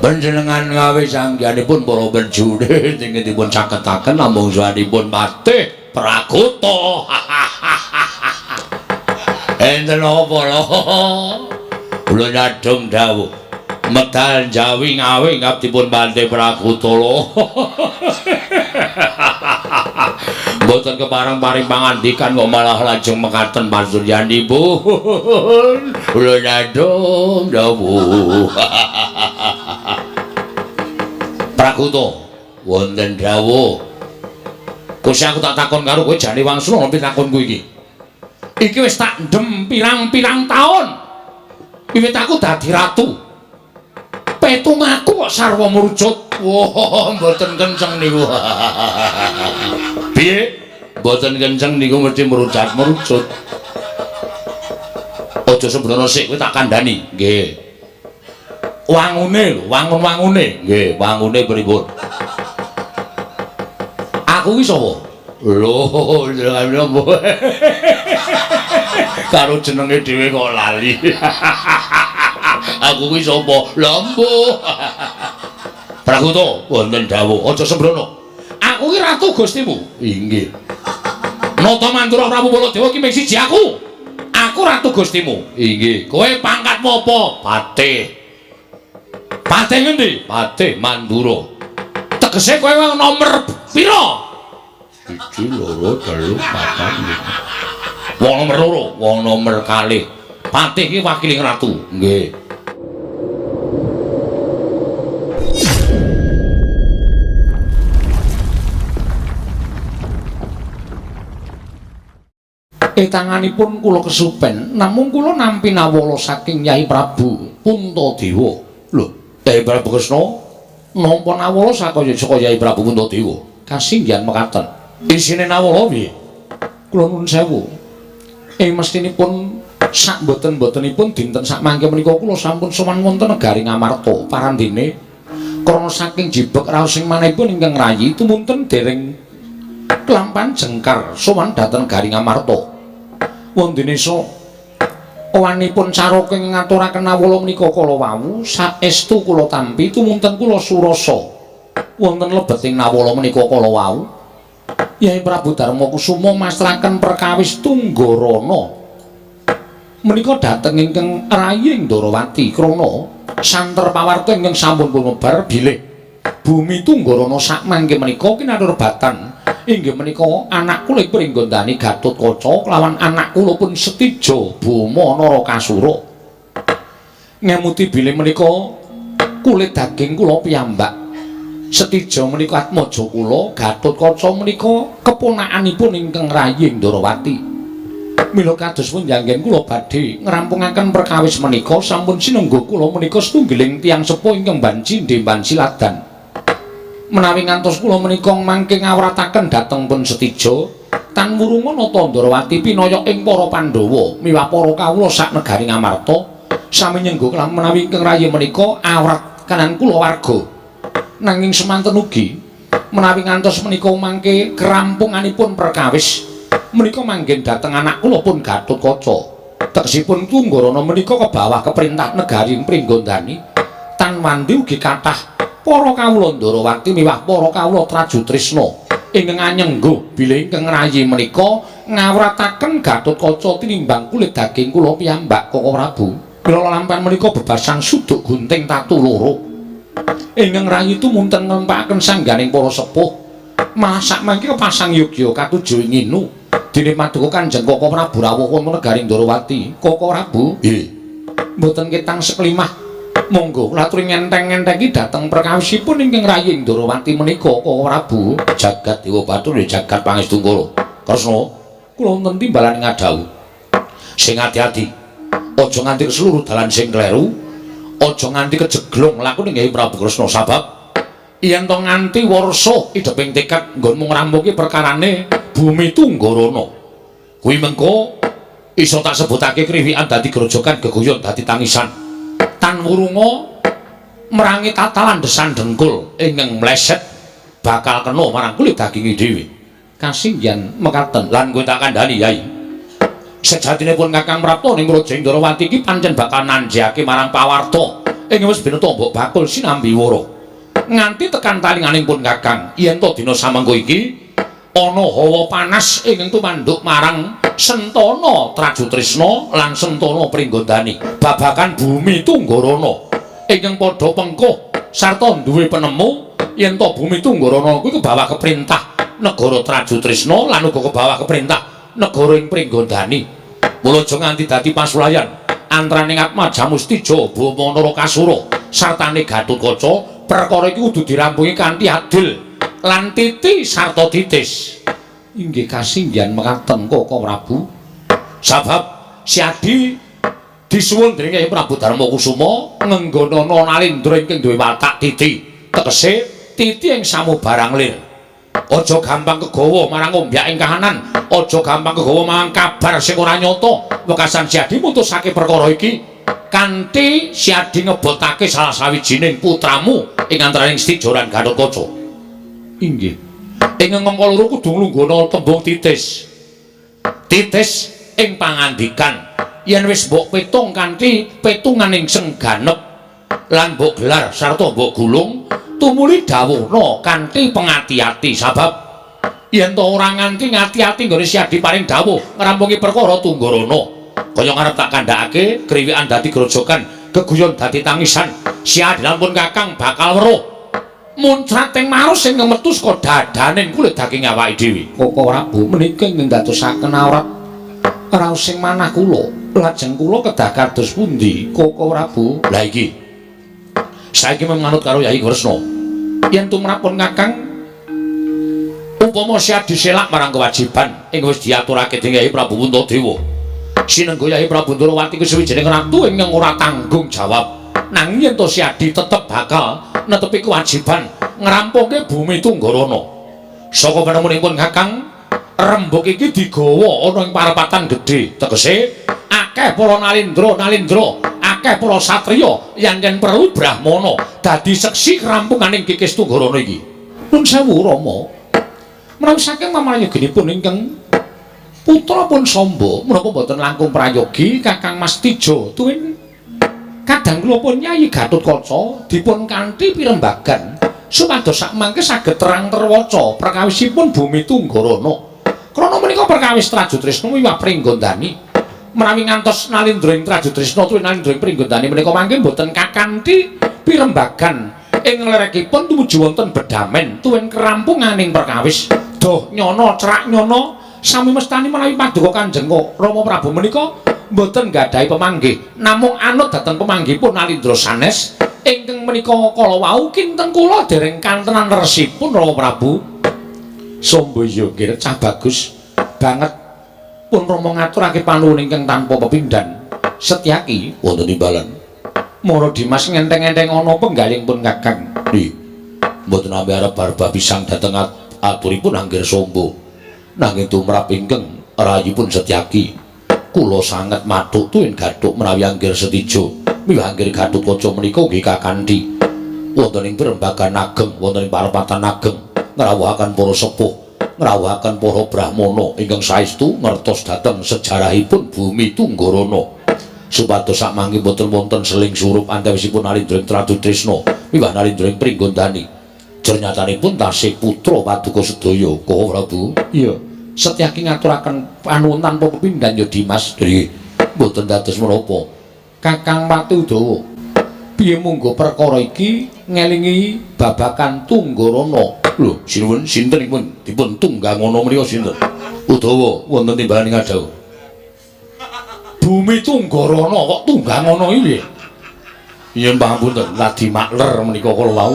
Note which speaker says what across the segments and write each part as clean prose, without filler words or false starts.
Speaker 1: Panjenengan gawe sanggihanipun para prajurit ingkang dipun caketaken namung suwanipun Patih Pragoto. Enten apa lho? Kula nyadong dawuh. Medal Jawi ngawe ngap dipun Patih Pragoto lho. Mboten kepareng paring pangandikan kok malah lajeng mekaten pasuryanipun. Kula nyadong dawuh. Pragoto, wonten dawuh. Gusti aku tak takon karo kowe jane wangsul ana pitakonku iki. Iki wis tak ndem pirang-pirang taun. Wiwit aku dadi ratu. Petung aku kok sarwa mrucut. Wah, mboten kenceng niku. Piye? Mboten kenceng niku mesti merucat-merucut. Aja sembrono sik, kowe tak kandhani. Nggih. Wangune lho, wangun-wangune. Nggih, wangune pripun? Aku ki sapa? Lho, jenengane apa? Karo jenenge dhewe kok lali. Aku ki sapa? Lha mbuh. Pragoto, wonten dawuh, aja sembrono. Aku ki ratu Gustimu. Inggih. Nata Mandura Prabu Baladewa ki mung siji aku. Aku ratu Gustimu. Inggih. Kowe pangkatmu apa? Patih. Patih ngendi? Patih Mandura. Tegese kowe wong nomor pira? 1 2 3 4 5. Wong nomor 2, wong nomor 2. Patih ki wakiling ratu. Nggih. Tanganipun kula kesupen, namung kula nampi nawala saking Yai Prabu Puntadewa. Lho, Yai Prabu Kresna nampa nawala saka Yai Prabu Puntadewa. Kasinggihan mekaten. Isine nawala piye? Kula nuwun sewu. Ing mestinipun sak mboten-mbotenipun dinten sak mangke menika kula sampun sowan wonten negari Ngamarta. Parandene krana saking jibeg raos ing manahipun ingkang rayi tumunten dereng kelampahan jengkar sowan dhateng negari Ngamarta. Wondene so owanipun caraka ing ngaturaken nawala menika kala wau saestu kula tampi tumunten kula surasa wonten lebeting nawala menika kala wau Yai Prabu Darma Kusuma masraken perkawis Tunggarana menika dhateng ingkang rayi Ndorowati krana santer pawarta ingkang sampun lumebar bilih bumi Tunggarana sakmangke menika kinatur batan inggih menika anak kula Pringgondani Gatotkaca kelawan anak kula pun Setija Boma Narakasura. Ngemuti bilih menika kulit daging kula piyambak. Setija menika atmaja kula, Gatotkaca menika keponakanipun ingkang rayi Ndorowati. Mila kados punjanggen kula badhe ngrampungaken perkawis menika sampun sinengga kula menika setunggiling tiyang sepuh ingkang banci ndemban siladan. Menawi ngantos kula menika mangke ngawrataken dhateng pun Setija tan wurunga nata Ndorowati pinaya ing para Pandhawa miwah para kawula sak negari Ngamarta sami nyenggo kelan menawi ingkang rayi menika awrat kanan kula warga. Nanging semanten ugi menawi ngantos menika mangke kerampunganipun perkawis menika manggen dhateng anak kula pun Gatotkaca. Tegesipun Tunggarana menika kebawah keperintah negari Pringgondani tan wandi ugi kathah para kawula Ndorowati miwah para kawula Trajutrisna ingkang anyengga bilih ingkang rayi menika ngawrataken Gatotkaca tinimbang kulit daging kula piyambak Koko Prabu. Mila lampahan menika bebasan suduk gunting tatu loro. Ingkang rayi tumunten nglempakaken sangganing para sepuh malah sakmangke kepasang yogya katuju nginu dene paduka Kanjeng Koko Prabu rawuh wonten negari Ndorowati. Koko Prabu, nggih. Mboten ketang seklimah. Monggo kula aturi ngenteng-ngentengi dhateng perkawisipun ingkang rayi Ndorowati menika Koko Prabu. Jagat Dewa Bathara jagat Pangestungkara. Kresna, kula wonten timbalan ngadhawuh. Sing ati-ati. Aja nganti keseluruh dalan sing kleru, aja nganti kejeglong lakune Kyai Prabu Kresna sabab yen to nganti warsa idheping tekad nggonmu ngrampungi perkarane bumi Tunggarana. Kuwi mengko iso tak sebutake kriwikan dadi grojogan geguyon dadi tangisan. Tan wurunga merangi tata landhesan dengkul ingkang mleset bakal kena marang kulit daginge dhewe. Kasinggihan mekaten lan kowe tak kandhani Yai. Sejatine pun Kakang Prapta ning Praja Ndorowati iki pancen bakal nanjake marang pawarta ing wis bineta mbok bakul sinambi wara. Nganti tekan talinganing pun Kakang, yen to dina samengko iki ana hawa panas ingkang tumanduk marang Sentana Trajutrisna lan Sentana Pringgondani babagan bumi Tunggarana ingkang padha pengkuh sarta duwe penemu yen to bumi Tunggarana kuwi kebawa keprintah negara Trajutrisna lan uga kebawa keprintah negara ing Pringgondani. Mula aja nganti dadi pasulayan antaraning Atmaja Mustija Bama Narakasura sartane Gatotkaca. Perkara iki kudu dirampungi kanthi adil lan titi sarta titis. Inggih kasinggihan mekaten Koko Prabu. Sabab Siadi disuwun dening Kyai Prabu Darmakusuma ngenggonana Nalendra ingkang duwe watak titi. Tegese titi ing samubarang lir. Aja gampang kegawa marang ombyak ing kahanan, aja gampang kegawa marang kabar sing ora nyata. Wekasan Siadi mutusake perkara iki kanthi Siadi ngebotake salah sawijining putramu ing antaraning Stija lan Gatotkaca. Inggih. Ing angka loro kudu nglungguhna tembung titis. Titis ing pangandikan yen wis mbok pitung kanthi pitungan ing sengganep lan mbok gelar sarta mbok gulung tumuli dawuhna kanthi pengati-ati. Sabab yen to ora nganti ngati-ati nggone Siadi paring dawuh ngrampungi perkara Tunggarana, kaya ngarep tak kandhakake kriwikan dadi grojogan, geguyon dadi tangisan. Siadi lan pun Kakang bakal weruh muncrat ing marus sing metu saka dadaning kulit daging awake dhewe. Koko Prabu menika ingkang ndadosaken awrat raos sing manah kula. Lajeng kula kedah kados pundi Koko Prabu? Lah iki saiki manut karo Yai Kresna. Yen tumrapun Kakang upama Siadi selak marang kewajiban ing wis diaturake dening Yai Prabu Puntadewa. Sinengga Yai Prabu Ndorowati kuwi sawijining ratu ingkang ora tanggung jawab. Nanging yen to Siadi tetep bakal netepi kewajiban ngrampungke bumi Tunggarana. Saka panemunipun Kakang, rembug iki digawa ana ing parepatan gedhe. Tegese akeh para nalendra-nalendra, akeh para satriya yen yen perlu brahmana dadi seksi krampunganing Kikis Tunggarana iki. Nun sewu Rama. Menawi saking mamayoginipun ingkang putra pun Samba, menapa mboten langkung prayogi Kakang Mas Tija tuwin kadang kula pun Nyai Gatotkaca dipun kanthi pirembagan supados sakmangke saged terang terwaca perkawisipun bumi Tunggarana. Krana menika perkawis Trajutrisna miwah Pringgondani. Menawi ngantos nalindra ing Trajutrisna tuwin nalindra ing Pringgondani menika mangke mboten kakanthi pirembagan ing lerekipun tumuju wonten bedamen tuwin kerampunganing perkawis. Doh nyono cerak nyono sami mestani menawi paduka Kanjeng Rama Prabu menika mboten nggadahi pemanggih, namung anut dhateng pemanggihipun Nalindra sanes ingkang menika kala wau kinten kula dereng kantenan resipun Rama Prabu. Samba iya nggih cah bagus banget pun Rama ngaturake panuwun ingkang tanpa pepindhan. Setyaki wonten imbalan. Mara Dimas ngenteng-enteng ana penggaling pun Kakang. Nggih. Mboten ambe arep barba pisang dhateng aturipun Anggir Samba. Nanging tumrap ingkang rayipun Setyaki, kula sanget mathuk tuwin gathuk menawi Anggir Setija miwah Anggir Gatotkaca menika nggih kakanthi wonten ing perembagan ageng, wonten ing parepatan ageng, ngrawuhaken para sepuh, ngrawuhaken para brahmana ingkang saestu ngertos dhateng sejarahipun bumi Tunggarana, supados sakmangke boten wonten seling surup antawisipun Nalindra ing Tratutrisna miwah Nalindra ing Pringgondani. Jernyatanipun tasih putra paduka sedaya. Koko Prabu. Iya. Setyaki ngaturaken panuwun tanpa pepindhan ya Dimas. Nggih, mboten dados menapa. Kakang Pati Udawa, piye munggo perkara iki ngelingi babagan Tunggarana? Lho, sinuwun sinten pun dipun tunggangono menika sinten? Udawa wonten timbalan ing adhawuh. Bumi Tunggarana kok tunggangono iki piye? Yen pangapunten, ladi makler menika kala wau.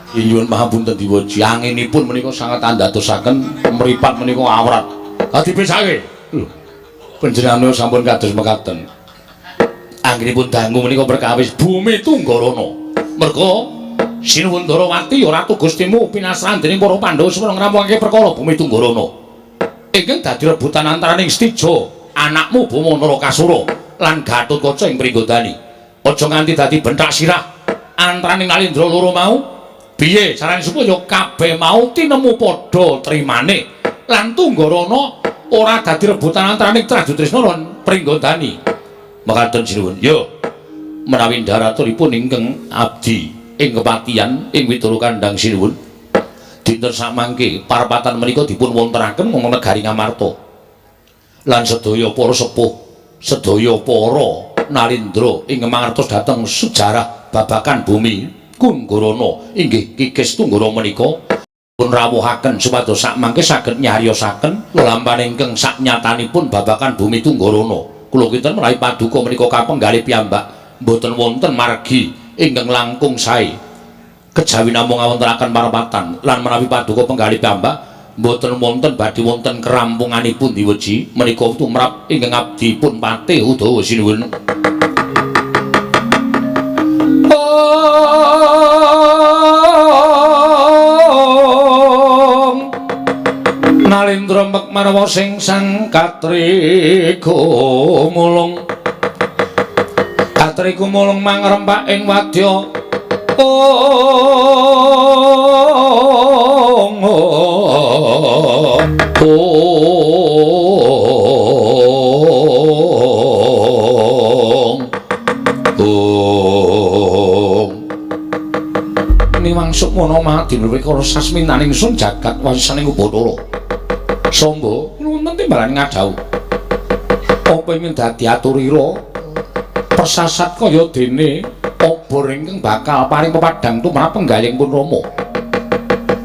Speaker 1: Nyuwun pangapunten diwoji, anginipun menika sanget andadosaken mripat menika awrat. Dadi pesake. Lho, panjenengan sampun kados mekaten. Anggenipun dangu menika perkawis bumi Tunggarana. Merga Sinuwun Ndarawati Ratu Gustimu pinasran dening para Pandhawa supaya ngrampungake perkara bumi Tunggarana. Ingkang dadi rebutan antaraning Stija, anakmu Bama Narakasura lan Gatotkaca ing Pringgondani. Aja nganti dadi benthak sirah antaraning Nalindra loro mau. Piye carane supaya kabeh mau tinemu padha trimane lan Tunggarana ora dadi rebutan antaraning Trajutrisna lan Pringgondani. Mekaten sinuwun. Yo. Menawi ndharaturipun ingkang abdi ing kepatihan ing Wicara Kandhang sinuwun. Dinten samangke parapatan menika dipun wontenaken wonten negari Ngamarta. Lan sedaya para sepuh, sedaya para nalindra ingkang mangertos dhateng sejarah babakan bumi Tunggarana inggih Kikis Tunggara menika pun rawuhaken supados sakmangke saged nyariosaken lelampahan ingkang saknyatanipun babakan bumi Tunggarana. Kula kinten menawi paduka menika kapenggalih piyambak mboten wonten margi ingkang langkung sae kejawi namung ngawontenaken parapatan lan menawi paduka penggalih piyambak mboten wonten badhe wonten kerampunganipun diweji menika tumrap ingkang abdi pun patih udawa sinuwun. Nalindra mek marwa sing sang katriku mulung katriku mulung mangrempak ing wadya ong ong niwang sukmana madinwikara sasmitaning sun jagat wasisaning Bathara Samba wonten timbalan ngadhawuh apa ingkang dadi aturira persasat kaya dene obor ingkang bakal paring pepadhang tumrap penggalih pun Rama.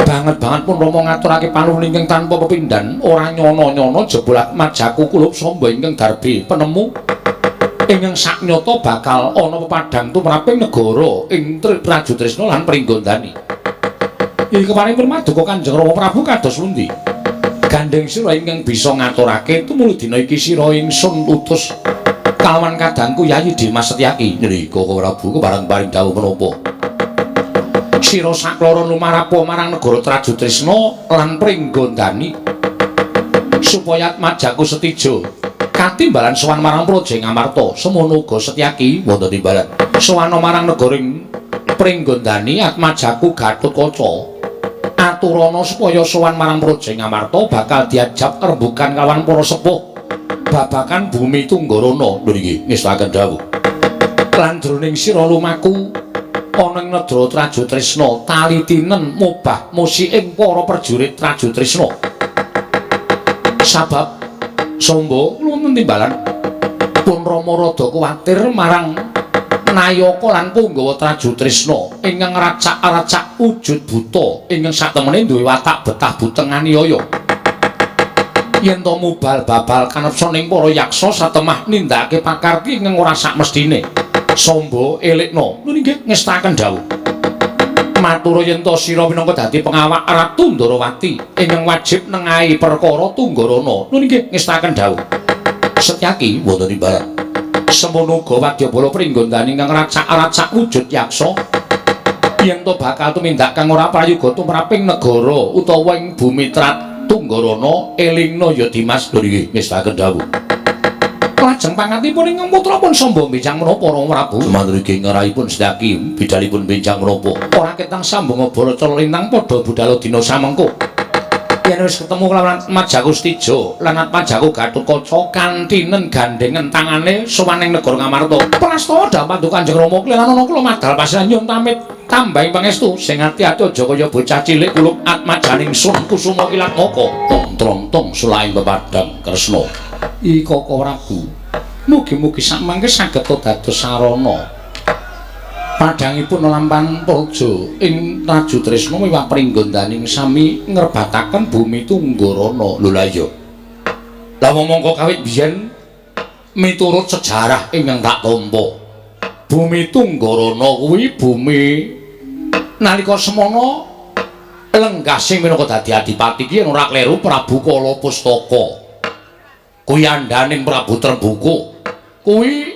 Speaker 1: Banget-banget pun Rama ngaturake panuwun ingkang tanpa pepindhan ora nyono-nyono jebul atmajaku kulup Samba ingkang darbi penemu ingkang saknyata bakal ana pepadhang tumraping negara ing Trajutrisna lan Pringgondani. Iki keparing paduka Kanjeng Rama Prabu kados pundi? Gandeng sira ingkang bisa ngaturake tumuli dina iki sira ingsun utus kalawan kadangku Yayi Dimas Setyaki. Nrika Prabu kepareng paring dawuh menapa? Sira sakloro lumarapa marang negara Trajutrisna lan Pringgondani supaya atmajaku setija katimbalan sowan marang Praja Ngamarta. Semono uga Setyaki wonten timbalan sowan marang negara Pringgondani atmajaku Gatotkaca aturana supaya sowan marang Praja Ngamarta bakal diajab rembugan kawan para sepuh babakan bumi Tunggarana. Lho niki ngestakaken dawuh. Lan jroning sira lumaku ana ing negara Trajutrisna tali tinen mobah musiking para prajurit Trajutrisna. Sabab Samba wonten timbalan pun Rama rada kuwatir marang nayaka lan punggawa Trajutrisna ingkang racak-racak wujud buta ingkang satemene duwe watak betah buteng aniaya. Yen to mubal babal kanepsa ning para yaksa satemah nindakake pakarti ingkang ora sakmestine. Samba elekna. Lho nggih ngestakaken dawuh. Matur yen to sira minangka dadi pengawak Ratu Ndarawati ingkang wajib nengahi perkara Tunggarana. Lho nggih ngestakaken dawuh. Setyaki wonten timbalan. Semono uga wadyabala Pringgondani ingkang racak-racak wujud yaksa yen to bakal tumindak kang ora prayoga tumraping negara utawa ing bumi Tunggarana elingna ya Dimas. Lho nggih ngestakaken dawuh. Lajeng pangatipun ingkang putra pun Samba benjang menapa Rama Prabu? Sumantra iki ngerahipun Setyaki bidalipun benjang menapa? Ora ketang sambung obor lintang padha budala dina samengko. Yen wis ketemu kelawan Atmajaku Setija lan Atmajaku Gatotkaca kantinen gandhengen tangane sowan ing negara Ngamarta. Prastawa dhampandu Kanjeng Rama klilanana kula madal pasiran nyuwun pamit tambahing pangestu sing ati-ati aja kaya bocah cilik kulup atmajaning sun kusuma kilatmaka trontong sulaing pepadhang Kresna. Ikaka Prabu mugi-mugi sakmangke saged dados sarana padhangipun lampahan praja ing Trajutrisna miwah Pringgondani sami ngrebataken bumi Tunggarana. Lho lha iya. Lah mongko kawit biyen miturut sejarah ingkang tak tampa, bumi Tunggarana kuwi bumi nalika semana lenggah sing minangka dadi adipati ki ora kleru Prabu Kala Pustaka. Kuwi andhaning Prabu Trembuku. Kuwi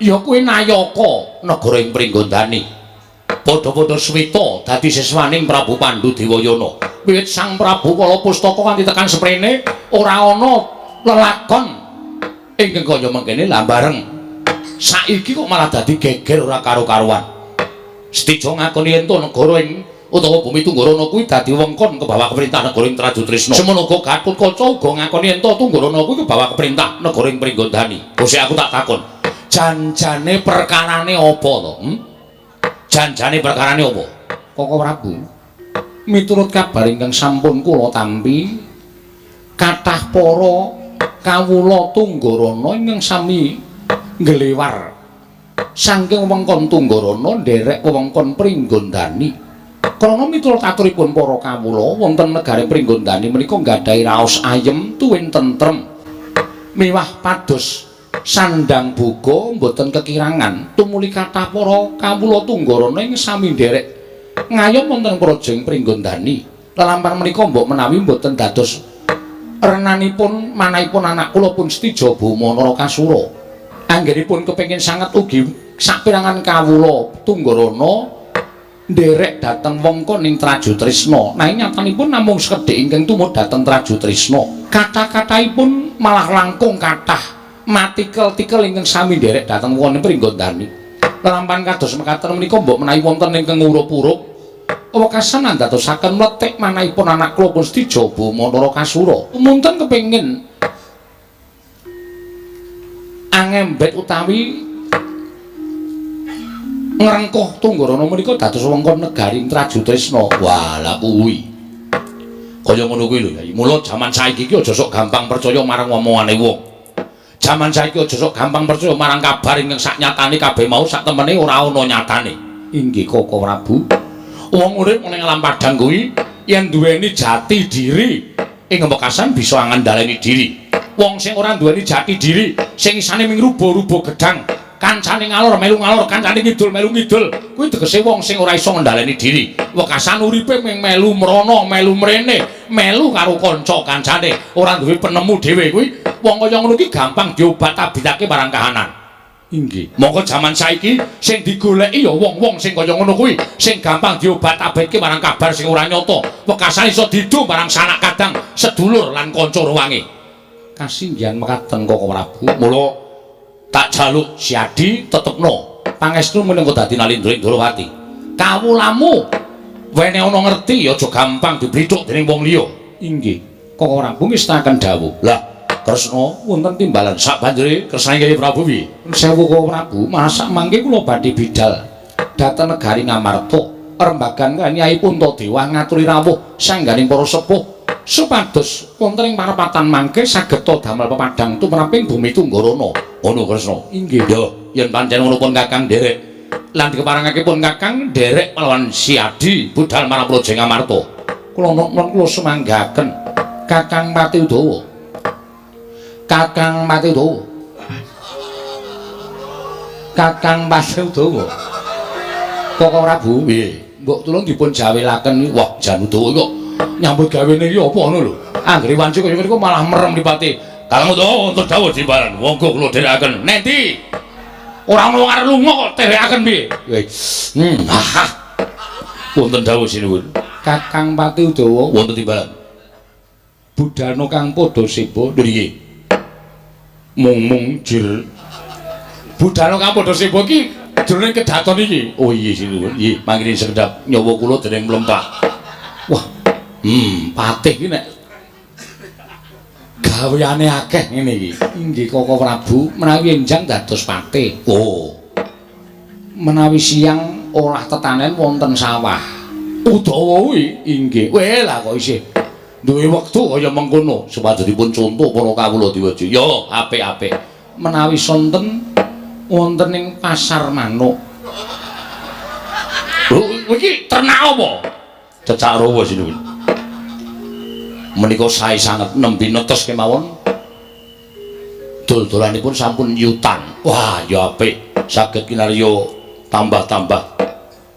Speaker 1: ya kuwi nayaka negara ing Pringgondani. Padha-padha swita dadi siswaning Prabu Pandu Dewayana. Wiwit Sang Prabu Kala Pustaka nganti tekan seprene ora ana lelakon ingkang kaya mengkene. Lah bareng saiki kok malah dadi geger ora karo-karuan. Setija ngakoni yen to negara ing utawa bumi Tunggarana kuwi dadi wengkon ke bawah keperintah negara ing Trajutrisna. Semono uga Gatotkaca uga ngakoni yen to Tunggarana kuwi ke bawah keperintah negara ing Pringgondani. Bose aku tak takon. Janjane perkarane apa to? Janjane perkarane apa? Koko Prabu, miturut kabar ingkang sampun kula tampi, kathah para kawula Tunggarana ingkang sami nglewar saking wewengkon Tunggarana nderek wewengkon Pringgondani. Krana miturut aturipun para kawula wonten negari Pringgondani menika nggadahi raos ayem tuwin tentrem miwah pados sandang boga mboten kekirangan. Tumuli kathah para kawula Tunggarana ing sami nderek ngayom wonten praja ing Pringgondani. Lelampahan menika mbok menawi mboten dados renanipun manahipun anak kula pun Setija Boma Narakasura. Anggenipun kepengin sanget ugi saperangan kawula Tunggarana nderek dhateng wewengkon ing Trajutrisna. Nanging nyatanipun namung sekedhik ingkang tumut dhateng Trajutrisna. Kathah-kathahipun malah langkung kathah matikel-tikel ingkang sami nderek dhateng wewengkon Pringgondani. Lelampahan kados mekaten menika mbok menawi wonten ingkang ngurup-urup wekasan andadosaken mlethik manahipun anak kula pun Setija Boma Narakasura. Munten kepengin angembet utawi ngrengkuh Tunggarana menika dados wewengkon negari Trajutrisna. Wah, lha kuwi. Kaya ngono kuwi lho, Yai. Mula jaman saiki iki aja sok gampang percaya marang omongane wong. Jaman saiki aja sok gampang percaya marang kabar ingkang saknyatane kabeh mau sak temene ora ana nyatane. Inggih Koko Prabu. Wong urip ning alam padang kuwi yen duweni jati diri ing wekasan bisa ngandaleni diri. Wong sing ora duweni jati diri, sing isane ming rubo-rubo gedang, kancane ngalor melu ngalor, kancane ngidul melu ngidul, kuwi tegese wong sing ora iso ngendhaleni diri. Wekasan uripe ming melu mrono, melu mrene, melu karo kanca kancane, ora duwe penemu dhewe kuwi wong kaya ngono ki gampang diobat-abitake marang kahanan. Inggih. Mongko jaman saiki sing digoleki ya wong-wong sing kaya ngono kuwi, sing gampang diobat-abitke marang kabar sing ora nyata. Wekasan iso didum marang sanak kadang, sedulur lan kanca ruwange. Kasinggihan mekaten Koko Prabu. Mula tak jaluk Siadi tetepno pangestu minangka dadi Nalindra ing Ndrawati. Kawulamu wene ana ngerti aja gampang diblithuk dening wong liya. Inggih. Koko Prabu ngestakaken dawuh. Lah, Kresna wonten timbalan sak banjure kersane Kyai Prabu piye? Sewu Koko Prabu, masak mangke kula badhe bidal dhateng negari Ngamarta. Rembagan kaliyan Nyai Puntadewa ngaturi rawuh sangganing para sepuh supados wonten ing parepatan mangke saged damel pepadang tumraping bumi Tunggarana. Ngono Kresna. Inggih. Ya, yen pancen ngono pun Kakang nderek. Lan dikeparengake pun Kakang nderek lawan Siadi budal marang Praja Ngamarta. Kula nuwun kula sumanggaken Kakang Pati Udawa. Kakang Pati Udawa. Kakang Pati Udawa. Koko Prabu, piye? Mbok tulung dipun jawelaken. Wah, Jan Udawa kok nyambut gawene iki apa ngono lho. Anggere wanci kaya ngene malah merem mripate. Kakang Udawa wonten dawuh jimbaran. Monggo kula dherekaken. Nendi? Ora ono wong arep lunga kok dherekaken piye? Wonten dawuh sinuwun. Kakang Pati Udawa wonten timbalan. Budhana kang padha seba nggih. Mung-mung jir. Budhana kang padha seba iki jroning kedaton iki. Oh iya sinuwun. Nggih, mangkene sekedhap nyawa kula dereng mlempah. Wah. Patih iki nek gaweane akeh ngene iki. Inggih Koko Prabu, menawi enjang dados patih. Oh. Menawi siang olah tetanen wonten sawah. Udawa kuwi inggih. Weh lah kok isih duwe wektu kaya mengkono supados dipun conto para kawula diwaji. Ya, apik-apik. Menawi sonten wonten ing pasar manuk. Lho, iki ternak apa? Cecak rawa sinuwun. Menika sae sanget nembe netes kemawon. Dol-dolanipun sampun yutan. Wah, ya apik. Saged kinarya tambah-tambah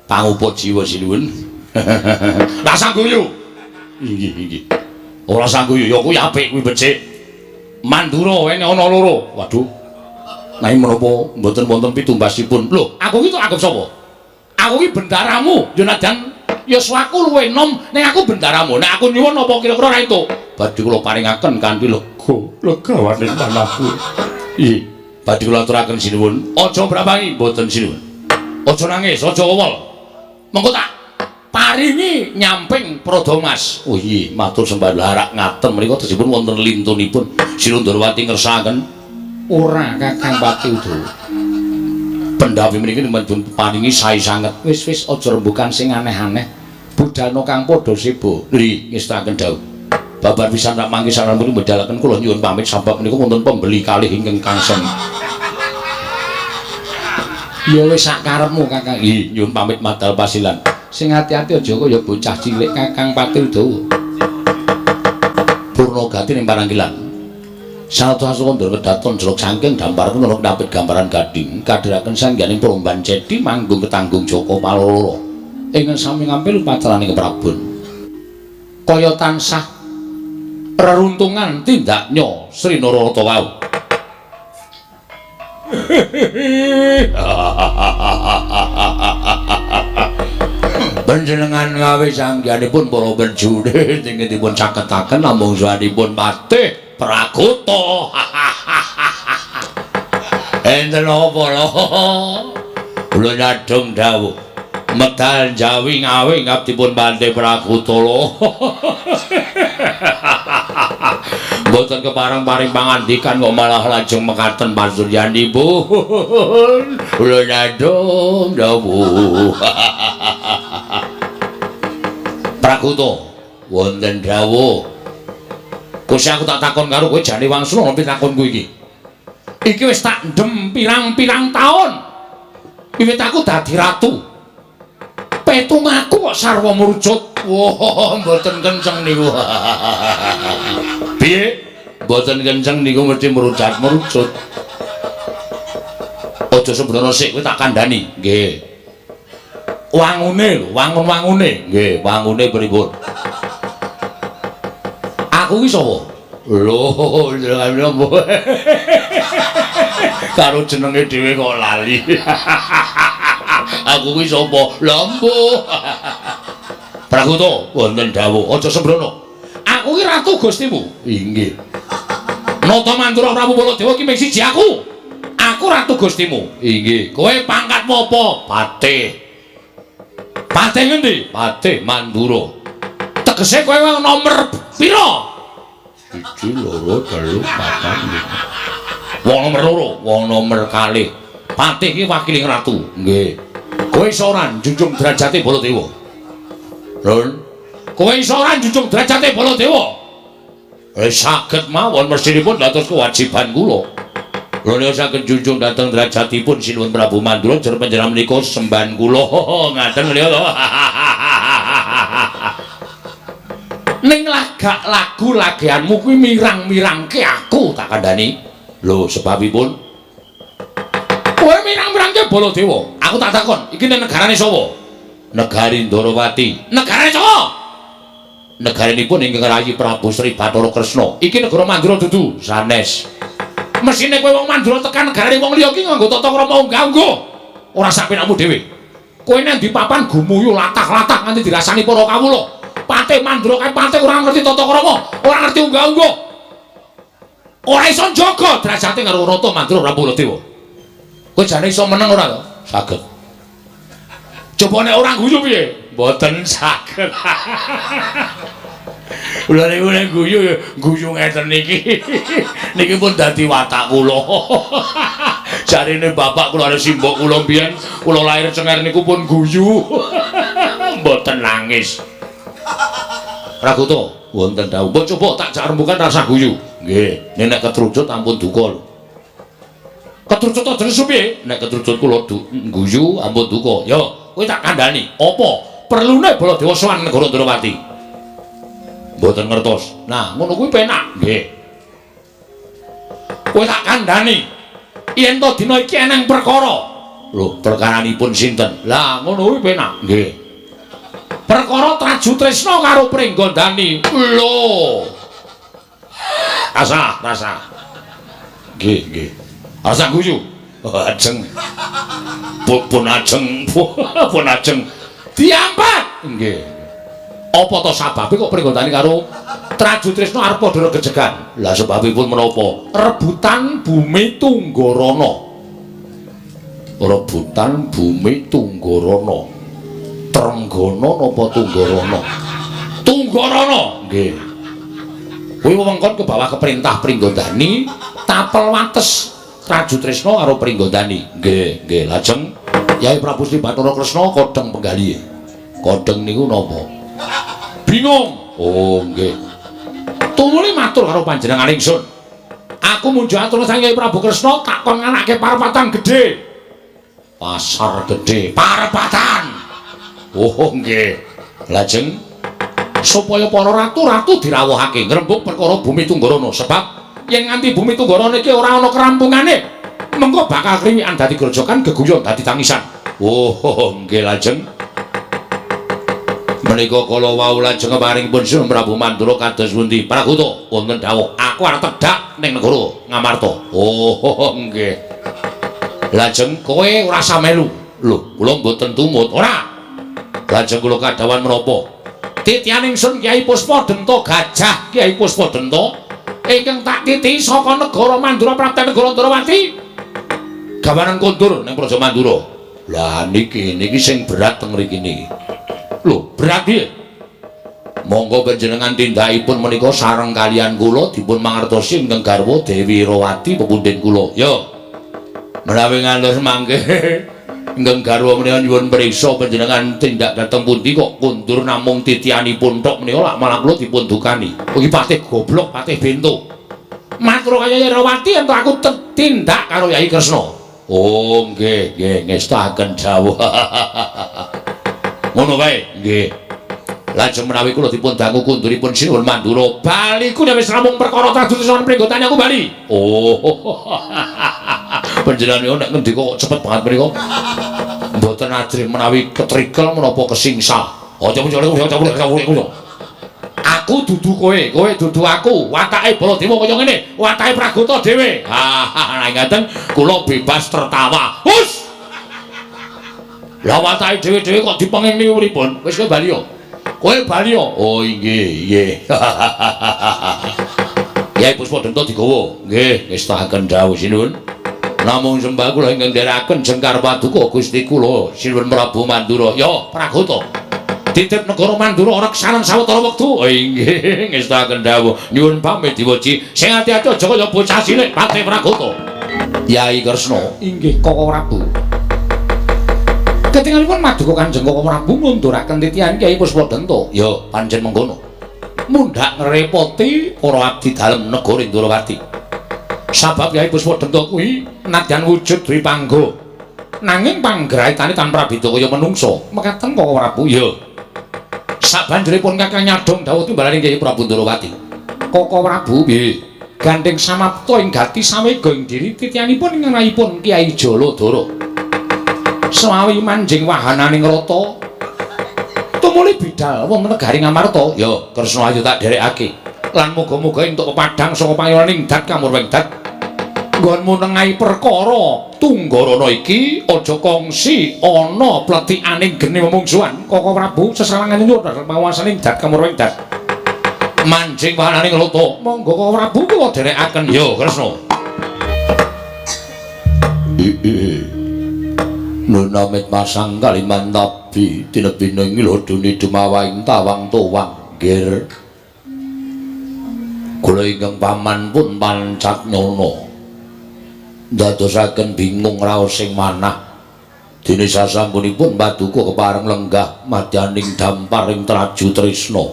Speaker 1: pangupa jiwa sinuwun. Lah sangguyu. Inggih, inggih. Ora sangguyu ya kuwi apik kuwi becik. Mandura wene ana loro. Waduh. Nanging menapa mboten wonten pitumbasipun? Lho, aku iki tok anggap sapa? Aku iki bendaramu, ya najan yuswaku luwih enom ning aku bendaramu. Nek aku nyuwun apa kira-kira ora entuk? Badhe kula paringaken kanthi lega, legawane manahku. Nggih, badhe kula aturaken sinuwun. Aja mrambangi, mboten sinuwun. Aja nangis, aja wewel. Mengko tak paringi nyamping Prada Mas. Oh iya, matur sembah larak ngaten menika tesipun wonten lintunipun Sinundurwati ngersakaken. Ora Kakang Pati Udawa. Pendhawi mriki dipun paringi sae sanget. Wis-wis aja rembukan sing aneh-aneh. Budalna kang padha seba. Nggih, ngestakaken dawuh. Babar pisan rak mangke saranipun mbedalaken kula nyuwun pamit sabab menika wonten pembeli kalih ingkang kangsem. Ya wis sak karepmu Kakang. Nggih, nyuwun pamit madal pasilan. Sing ati-ati aja kaya bocah cilik Kakang Patil Dawa. Purnagati ning parangkilan. Salto asukandra kedaton jelok saking dampar kula dampit gambaran gading kadhiraken sangganing Promban Cedi manggung ketanggung Joko Paloro. Ingkang sami ngampil upacaraning Prabon. Kaya tansah reruntungan tindaknya Sri Nararata wau. Panjenengan gawe sangganipun para prajurit ingkang dipun caketaken namung sahanipun patih Pragoto. Enten apa lho? Kula nyadong dawuh medal Jawi ngawe ngabdipun Patih Pragoto lho. Mboten kepareng paring pangandikan kok malah lajeng mekaten pasuryanipun. Kula nyadong dawuh. Pragoto wonten dawuh. Gusti aku tak takon karo kowe jane wangsul ana pitakonku iki. Iki wis tak ndem pirang-pirang taun. Wiwit aku dadi ratu. Petung aku kok sarwa mrucut. Wah, mboten kenceng niku. Piye? Mboten kenceng niku mesti merucat-merucut. Aja sembrono sik, kowe tak kandhani. Nggih. Wangune lho, wangun-wangune. Nggih, wangune pripun? Aku ki sapa? Lho, jenengane apa? Karo jenenge dhewe kok lali. Aku ki sapa? Lha mbuh. Pragoto, wonten dawuh, aja sembrono. Aku ki ratu Gustimu. Inggih. Nata Mandura Prabu Baladewa ki mung siji aku. Aku ratu Gustimu. Inggih. Kowe pangkatmu apa? Patih. Patih ngendi? Patih Mandura. Tegese kowe nomor pira? 1 2 3 4 5. Wong nomor 2, wong nomor kalih. Patih ki wakiling ratu. Nggih. Kowe iso ora njunjung derajate Baladewa? Lho. Kowe iso ora njunjung derajate Baladewa? Saged mawon mestinipun dados kewajiban kula. Lho nek saged njunjung dhateng derajatipun Sinuwun Prabu Mandura jer panjenengan menika sembahan kula. Ngaten lho to. Ning lagak lagu lageanmu kuwi mirang-mirangke aku tak kandhani. Lho sebabipun kowe mirang-mirangke Baladewa. Aku tak takon, iki ning negarane sapa? Negari Ndorowati. Negarane sapa? Negaranipun ingkang rayi Prabu Sri Bathara Kresna. Iki negara Mandura dudu sanes. Mesine kowe wong Mandura tekan negarane wong liya iki nganggo tata krama unggah-ungguh. Ora sak penakmu dhewe. Kowe nang ndi papan gumuyu latah-latah nganti dirasani para kawula. Patih Mandura kae patih ora ngerti tata krama, ora ngerti unggah-ungguh. Ora iso njaga derajate karo Rata Mandura Prabu Baladewa. Kowe jane iso meneng ora to? Saged. Coba nek ora guyu piye? Mboten saged. Kula niku nek guyu ya guyu ngeten niki. Niki pun dadi watak kula. Jarine bapak kula karo simbok kula mbiyen kula lahir cenger niku pun guyu. Mboten nangis. Pragoto wonten dawuh. Mbok coba tak jak rembukan rasa guyu. Nggih, nek ketrucut ampun duka lho. Ketrucut aja nesu piye? Nek ketrucut kula guyu ampun duka. Yo, kowe tak kandhani. Apa perlune Baladewa sowan negara Ndrawati? Mboten ngertos. Nah, ngono kuwi penak. Nggih. Kowe tak kandhani. Yen to dina iki eneng perkara. Lho, perkaranipun sinten? Lah, ngono kuwi penak. Nggih. Perkara Traju Tresna karo Pringgondani. Lho. Rasa, rasa. Nggih, nggih. Rasa guyu. Ajeng. Pun ajeng, pun ajeng. Diampat. Nggih. Apa to sababe kok Pringgondani karo Traju Tresna arep padha regejegan? Lah sebabipun menapa? Rebutan bumi Tunggarana. Rebutan bumi Tunggarana. Trenggana napa Tunggarana? Tunggarana. Nggih. Kuwi wewengkon ke bawah keperintah Pringgondani, tapel wates Traju Tresna karo Pringgondani. Nggih, nggih. Lajeng Yai Prabu Sri Bathara Kresna kodheng penggalihe. Kodheng niku napa? Bingung. Oh, nggih. Tumuli matur karo panjenengan ingsun. Aku munjuk atur sang Yai Prabu Kresna tak kon nganake parepatan gedhe. Pasar gedhe, parepatan. Oh, nggih. Lajeng supaya para ratu-ratu dirawuhake ngrembug perkara bumi Tunggarana, sebab yen nganti bumi Tunggarana iki ora ana kerampungane, mengko bakal kriwikan dadi grojogan, geguyon dadi tangisan. Oh, nggih. Lajeng menika kala wau lajeng paringipun Sinuwun Prabu Mandura kados pundi? Praguta, wonten dawuh, aku arep tedhak ning negara Ngamarta. Oh, nggih. Lajeng kowe ora usah melu. Lho, kula mboten tumut. Ora. Lajeng kula kadhawan menapa? Titihan ingsun Kyai Puspa Denta Gajah, Kyai Puspa Denta ingkang tak titihi saka negara Mandura prapta negara Ndrawati. Gawanen kondur ning Praja Mandura. Lah niki niki sing berat teng mriki niki. Lho, berat piye? Monggo panjenengan tindakipun menika sareng kalian kula dipun mangertosi ingkang garwa Dewi Rawati pepundhen kula. Yo. Menawi ngantos mangke ingkang garwa menika nyuwun priksa panjenengan tindak dhateng pundi kok kondur namung titihanipun tok menika lak malah kula dipun dukani. Iki patih goblok, patih bento. Matur kaya Yai Rawati entuk aku tindak karo Yai Kresna. Oh, nggih, nggih, ngestaken dawuh. Ngono wae, nggih. Lajeng menawi kula dipun dangu kunduripun Sinuwun Mandura, baliku nek wis rampung perkara Traju Pringgondani aku bali. Oh. Panjenengan nek ngendika kok cepet banget menika. Mboten ajrih menawi ketrikel menapa kesingsal. Aja. Aku dudu kowe, kowe dudu aku. Watake Baladewa kaya ngene, watake Pragota dhewe. Ha, nek ngaten kula bebas tertawa. Hus. Lah watake dhewe-dhewe kok dipenging niku pripun? Wis kowe bali yo. Kowe bali yo. Oh inggih, nggih. Yai Puspa Denta digawa. Nggih, ngestaken dawuh sinuwun. Namung sembah kula ingkang nderekaken jengkar paduka Gusti kula Sinuwun Prabu Mandura. Ya, Pragota. Titip negara Mandura reksanen sawetara wektu. Oh inggih, ngestaken dawuh. Nyuwun pamit diwoji. Sing ati-ati aja kaya bocah cilik Patih Pragota. Yai Kresna, inggih Koko Prabu. Ketingalipun maduka Kanjeng Koko Prabu ngunduraken titihan Kyai Puspa Denta. Ya, pancen mengkono. Mundhak ngrepoti para abdi dalem negara Indrawati. Sabab Kyai Puspa Denta kuwi nadyan wujud dwipangga. Nanging panggraitane tanpa prabeda kaya menungsa. Mekaten Koko Prabu. Ya. Sabanjuripun Kakang nyadhong dawuh timbalaning Kyai Prabu Ndrawati. Koko Prabu, piye? Gandeng samapta ing gati sawega ing diri titihanipun ing rayipun Kyai Jaladara. Semawi manjing wahananing rata tumuli bidal wonten negari Ngamarta. Ya, Kresna ayo tak dherekake. Lan muga-muga entuk pepadhang saka panyoning dat kamurwing dat. Nggonmu nengahi perkara Tunggarana iki aja kongsi ana pletikaning geni memungsuhan. Koko Prabu sesalangan nyuwun panguwasaning dat kamurwing dat. Manjing wahananing rata. Monggo Koko Prabu kula dherekaken. Ya, Kresna. Nunamit masang Kalimantabi tinebining lodone dumawaing tawang towang nggir. Kula ingkang paman pun pancat nyono ndadosaken bingung raos sing manah. Dene sasampunipun paduka kepareng lenggah madyaning dampar ing Traju Tresna.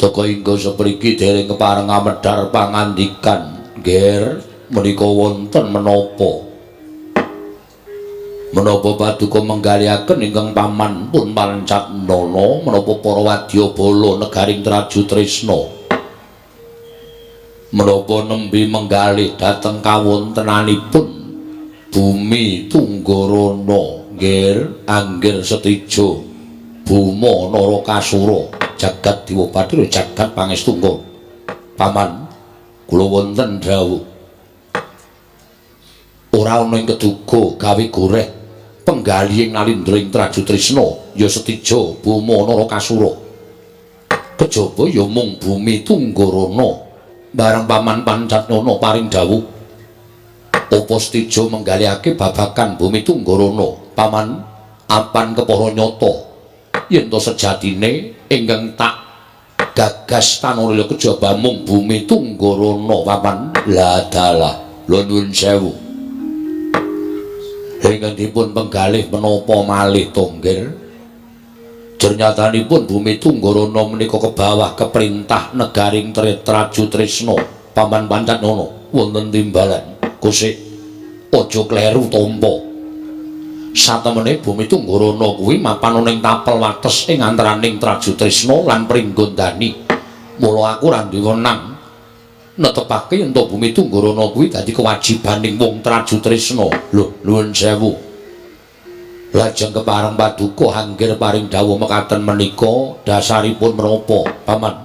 Speaker 1: Teka hingga sepriki dereng kepareng amedhar pangandikan nggir menika wonten menapa? Menapa paduka menggalihaken ingkang paman pun pancat nana menapa para wadyabala negaring Traju Tresna menapa nembe menggalih dhateng kawontenanipun bumi Tunggarana nggir anggir setija Buma Narakasura jagat Dewa Bathara jagat pangestungga. Paman kula wonten dawuh ora ana ing keduga gawe goreh penggalihing nalindra ing Traju Tresna ya setija Buma Narakasura kejaba ya mung bumi Tunggarana. Bareng paman Pancatnana paring dawuh apa setija menggalihake babagan bumi Tunggarana? Paman apan kepara nyata yen to sejatine ingkang tak gagas tanurila kejaba mung bumi Tunggarana paman. Lah dalah Lho nuwun sewu. Ingkang dipun penggalih menapa malih to, nggih? Jernyatanipun bumi Tunggarana menika kebawah keperintah negaring Traju Tresna. Paman Pancatnana wonten timbalan. Kusik aja kleru tampa. Satemene bumi Tunggarana kuwi mapan ana ing tapel wates ing antaraning Traju Tresna lan Pringgondani. Mula aku ora duwe wenang netepake yen to bumi Tunggarana kuwi dadi kewajibaning wong Traju Tresna. Lho, nuwun sewu. Lajeng kepareng paduka anggir paring dawuh mekaten menika dasaripun menapa, Paman?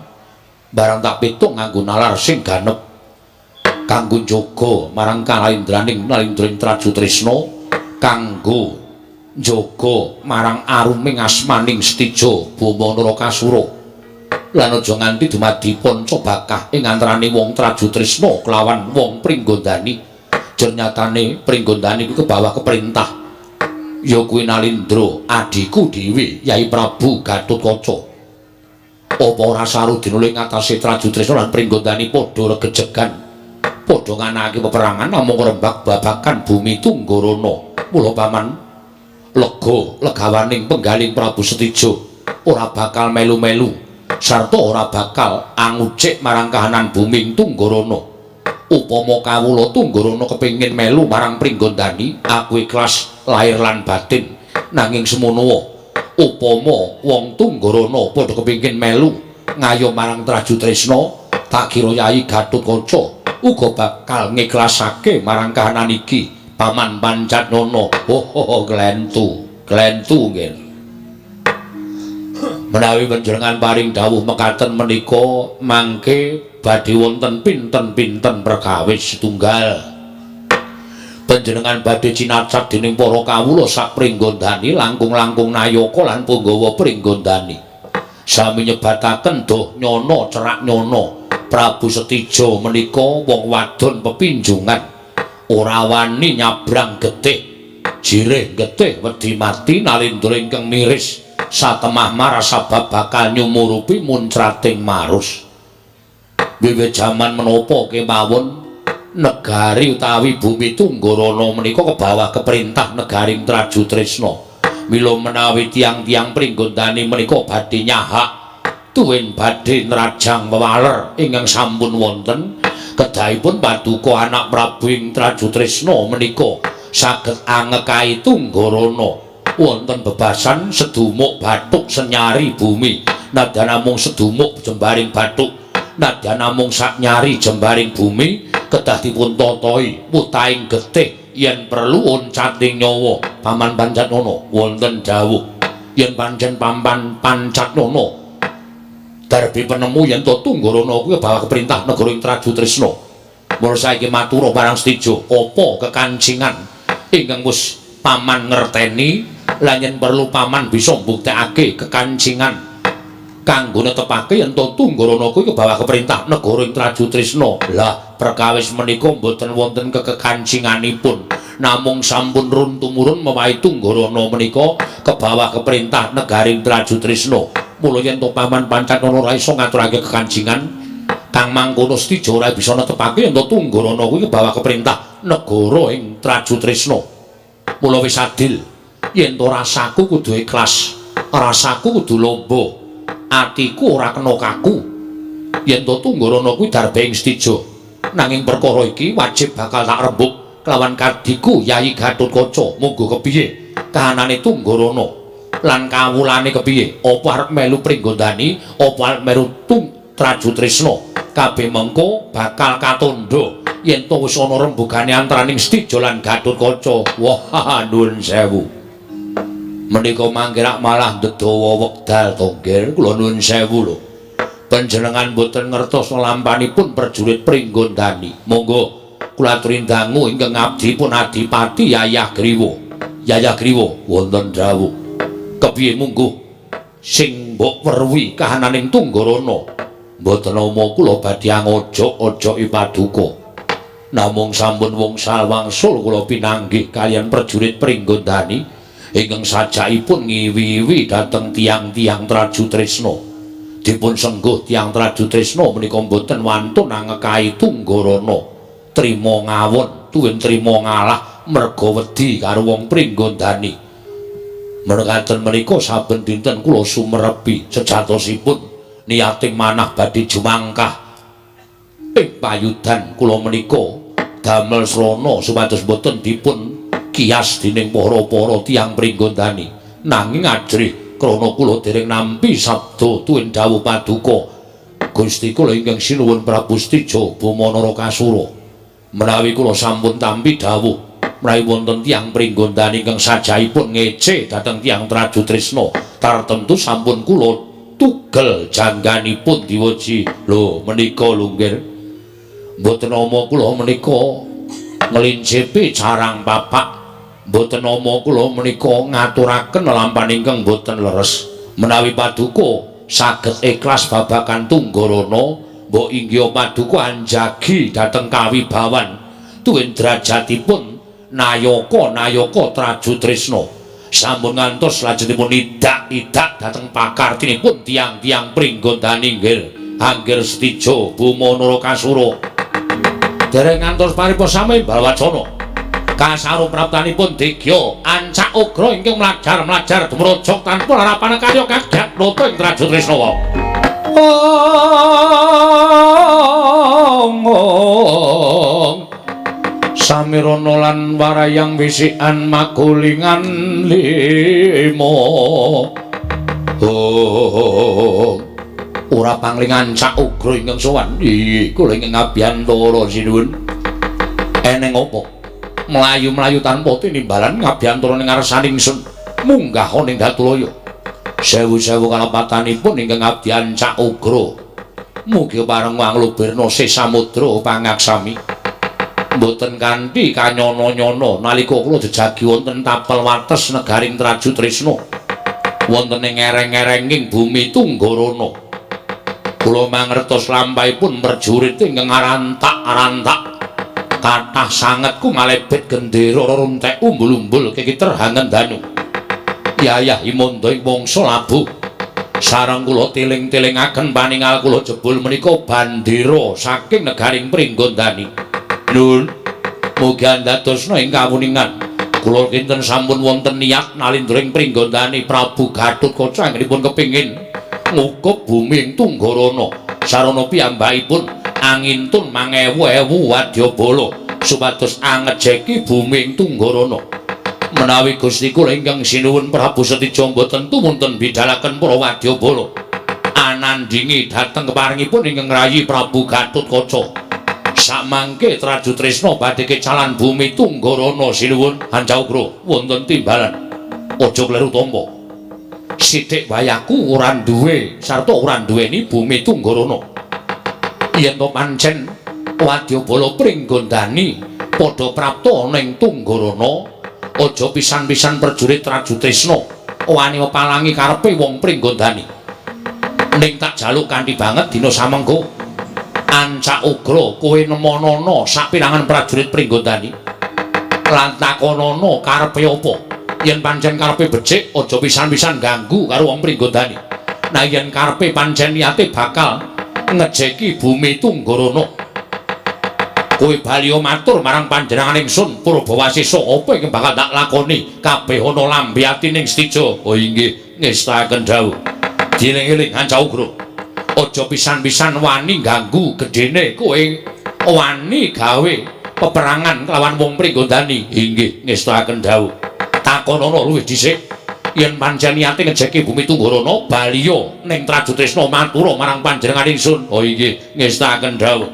Speaker 1: Barang tak pitung nganggo nalar sing ganep kanggo njaga marang kalaendraning nalindring Traju Tresna, kanggo njaga marang aruming asmaning Setija Bama Narakasura. Lan aja nganti dumadi panca bakah ing antarane wong Traju Tresna kelawan wong Pringgondani. Jernyatane Pringgondani kuwi kebawah keperintah ya kuwi Nalindra adhiku dhewe Yai Prabu Gatotkaca. Apa ora sarudina ing ngatasé Traju Tresna lan Pringgondani padha regejegan, padha nganakake peperangan namung rembag babagan bumi Tunggarana. Mula Paman lega legawaning penggaling Prabu Setija ora bakal melu-melu sarta ora bakal angucik marang kahanan bumi Tunggarana. Upama kawula Tunggarana kepengin melu marang Pringgondani, aku ikhlas lahir lan batin. Nanging semono upama wong Tunggarana padha kepengin melu ngayo marang Traju Tresna, tak kira Yai Gatotkaca uga bakal ngikhlasake marang kahanan iki. Paman Pancatnana, oh, klentu, klentu nggih. Menawi panjenengan paring dawuh mekaten menika mangke badhe wonten pinten-pinten perkawis setunggal. Panjenengan badhe cinacat dening para kawula sak Pringgondani langkung-langkung nayaka lan punggawa Pringgondani. Sami nyebataken doh nyono cerak nyono Prabu Setija menika wong wadon pepinjungan, ora wani nyabrang getih, jirih getih wedi mati. Nalindra ingkang miris satemah maras sabab bakal nyumurupi muncrating marus. Wiwit jaman menapa kemawon negari utawi bumi Tunggarana menika kebawah keperintah negaring Traju Tresna. Mila menawi tiang-tiang Pringgondani menika badhe nyahak tuwin badhe nrajang wewaler ingkang sampun wonten, kedahipun paduka anak Prabu ing Traju Tresna menika saged angekai Tunggarana. Wonten bebasan sedumuk bathuk senyari bumi, nadyan namung sedumuk jembaring bathuk, nadyan namung saknyari jembaring bumi, kedah dipun tatahi mutahing getih yen perlu oncating nyawa. Paman Pancatnana wonten dawuh yen pancen Paman Pancatnana darbi penemu yen to Tunggarana kuwi bawa keperintah negara ing Traju Tresna. Mula saiki matur marang Setija, apa kekancingan ingkang wis paman ngerteni lan yen perlu paman bisa mbuktekake kekancingan kanggo netepake yen to Tunggarana kuwi kebawah keperintah negara ing Traju Tresna. Lah perkawis menika mboten wonten kekekancinganipun, namung sampun run tumurun mewahi Tunggarana menika kebawah keperintah negaring Traju Tresna. Mula yen to Paman Pancatnana ora iso ngaturake kekancingan kang mangkono, Setija ora bisa netepake yen to Tunggarana kuwi kebawah keperintah negara ing Traju Tresna. Mula wis adil yen to rasaku kudu ikhlas, rasaku kudu lomba, atiku ora kena kaku yen to Tunggarana kuwi darbe ing Setija. Nanging perkara iki wajib bakal tak rembug kelawan kadiku Yayi Gatotkaca. Monggo kepiye kahanane Tunggarana lan kawulane kepiye, apa arep melu Pringgondani, apa arep melu Traju Tresna, kabeh mengko bakal katandha yen to wis ana rembugane antaraning Setija lan Gatotkaca. Wah, nuwun sewu, menika mangke rak malah ndedawa wekdal to nggih. Kula nuwun sewu lho, panjenengan mboten ngertos lampanipun prajurit Pringgondani. Monggo kula aturi dangu ingkang abdi pun Adipati Yayah Griwa. Yayah Griwa wonten dawuh. Kepiye mungguh sing mbok weruhi kahananing Tunggarana? Mboten nama kula badhe angojok-ojoki paduka. Namung sampun wungsal wangsul kula pinanggih kaliyan prajurit Pringgondani ingkang sajakipun ngiwi-iwi dhateng tiang-tiang Traju Tresna. Dipun sengguh tiang Traju Tresna menika mboten wantun angekai Tunggarana. Trima ngawon. tuwin trima ngalah merga wedi karo wong Pringgondani. Mekaten menika saben dinten kula sumerepi sejatosipun niating manah badhe jumangkah ing payudan kula menika damel srana supados boten dipun kias dening para-para tiyang Pringgondani. Nanging ajrih krana kula dereng nampi sabda tuwin dawuh paduka Gusti kula ingkang sinuwun Prabu Setija Bama Narakasura. Menawi kula sampun tampi dawuh menawi wonten tiyang Pringgondani ingkang sajahipun ngece dhateng tiyang Trajutrisna, tartemtu sampun kula tugel jangganipun diweji. Lho menika lunggir mboten nama kula menika nglincepi carang papak, mboten nama kula menika ngaturaken lelampahan ingkang mboten leres. Menawi paduka saged ikhlas babagan Tunggarana, mbok inggih paduka anjagi dhateng kawibawan tuwin derajatipun nayaka-nayaka Trajutrisna. Sampun ngantos lajengipun idak-idak dhateng pakartinipun tiyang-tiyang Pringgondani nggih Anggir Setija Bama Narakasura. Dereng ngantos paripa sami balwacana kasaru praptanipun Digya ancak ugra ingkang mlajar-mlajar dumrojok tanpa larapan karya kagyat nata ing Trajutrisna. Ong samirana lan warayang wisikan magulingan lima. Oh, ora pangling ancak ugra ingkang sowan. Iya, kula ingkang ngabiyantara sinuwun. Eneng apa? Mlayu-mlayu tanpa tinimbalan ngabiyantara ning ngarsaning ingsun munggah ning Datulaya. Sewu-sewu kalepatanipun ingkang abdi ancak ugra. Mugi pareng manglubirna sih samudra pangaksami. Mboten kanthi kanyana-nyana nalika kula jejagi wonten tapel wates negaring Trajutrisna. Wonten ing ereng-erenging bumi Tunggarana. Kula mangertos lampahipun prajurit ingkang arantak-arantak. Kathah sanget kumalebet gendera runtek umbul-umbul kekiter hangen danu. Yayah imanda ing wangsa labuh. Sareng kula tiling-tilingaken paningal kula jebul menika bandera saking negaring Pringgondani. Nun, mugi andadosna ing kawuningan. Kula kinten sampun wonten niat nalindra ing Pringgondani Prabu Gatotkaca anggenipun kepingin ngukup bumi ing Tunggarana. Sarana piyambakipun angintun mangewu-ewu wadyabala supados angejeki bumi ing Tunggarana. Menawi Gusti kula ingkang sinuwun Prabu Setija mboten tumunten bidalaken para wadyabala anandhingi dhateng keparingipun ingkang rayi Prabu Gatotkaca. Samangke Trajutrisna badhe kecalan bumi Tunggarana sinuwun Ancak Ugra wonten timbalan. Aja kleru tampa. Sithik wayaku ora duwe sarta ora duweni bumi Tunggarana. Yen to pancen wadyabala Pringgondani padha prapta ana ing Tunggarana, aja pisan-pisan prajurit Trajutrisna wani mepalangi karepe wong Pringgondani. Ning tak jaluk kanthi banget dina samengko Ancak Ugra kowe nemonana sapirangan prajurit Pringgondani lan takonana karepe apa. Yen pancen karepe becik aja pisan-pisan ganggu karo wong Pringgondani. Nah yen karepe pancen niate bakal ngejeki bumi Tunggarana, kowe bali matur marang panjenengan ingsun Purbawasesa apa ingkang bakal tak lakoni kabeh ana lambe atining Setija. Oh inggih, ngestakaken dawuh. Dieling-eling Ancak Ugra, aja pisan-pisan wani ganggu gedene kowe wani gawe peperangan kelawan wong Pringgondani. Inggih, ngestakaken dawuh. Takonana luwih dhisik. Yen pancen niate ngejeki bumi Tunggarana, baliya ning Trajutrisna matura marang panjenengan ingsun. Oh inggih, ngestakaken dawuh.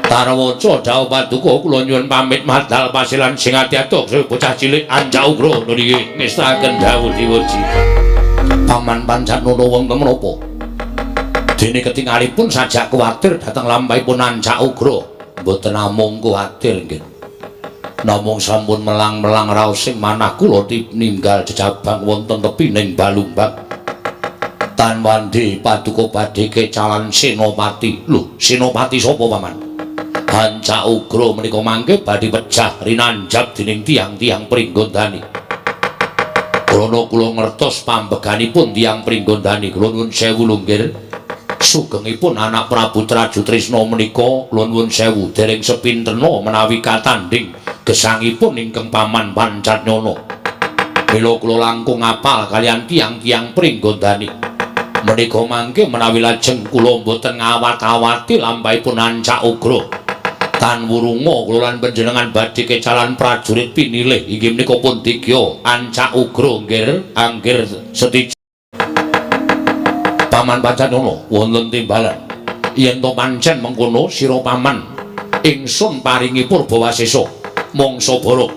Speaker 1: Tarwaca dawuh paduka kula nyuwun pamit madal pasilan sing ati-ati bocah cilik Ancak Ugra. Nggih, ngestakaken dawuh diweji. Paman Pancatnana wonten menapa? Dene ketingalipun sajak kuwatir dhateng lampahipun Ancak Ugra. Mboten namung kuwatir nggih. Namung sampun melang-melang raosing manah kula tininggal jejabang wonten tepining Balumbang. Tan wandi paduka badhe kecalan Senopati. Lho, Senopati sapa, Paman? Ancak Ugra menika mangke badhe pejah rinanjab dening tiyang-tiyang Pringgondani. Krana kula ngertos pambeganipun tiyang Pringgondani, kula nuwun sewu lunggir. Sugengipun anak Prabu Trajutrisna menika kula nuwun sewu dereng sepintena menawi katandhing Gesangipun ingkang Paman Pancatnyana. Mila kula langkung apal kaliyan tiyang-tiyang Pringgondani. Menika mangke menawi lajeng kula mboten ngawat-awati lampahipun Ancak Ugra. Tan wurunga kula lan panjenengan badhe kecalan prajurit pinilih inggih menika pun digya Ancak Ugra nggir anggir setija. Paman Pancatnyana wonten timbalan. Yen to pancen mengkono sira paman, ingsun paringi purbawasesa mangsa bara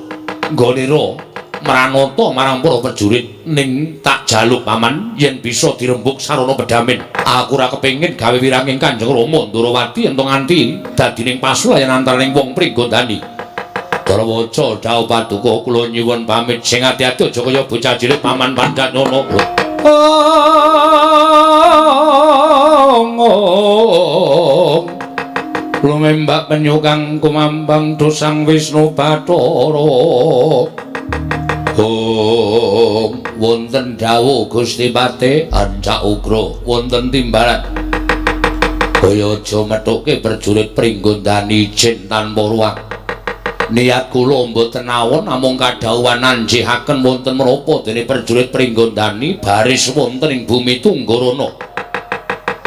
Speaker 1: nggonira mranata marang para prajurit ning tak jaluk paman yen bisa dirembug sarana pedamen. Aku ora kepengin gawe wiranging Kanjeng Rama Ndorowati yen to nganti dadining pasulayan antaraning wong Pringgondani. Darawaca dawuh paduka kula nyuwun pamit sing ati-ati aja kaya bocah cilik Paman Pancatnyana. Lumembak penyu kang kumambang dosang Wisnu Bathara. Om wonten dawuh Gusti Pate Ancak Ugra wonten timbalan. Kaya aja methuke prajurit Pringgondani ijin tanpa ruang. Niat kula mboten awon namung kadhawuhan anjihaken wonten menapa dene prajurit Pringgondani baris wonten ing bumi Tunggarana.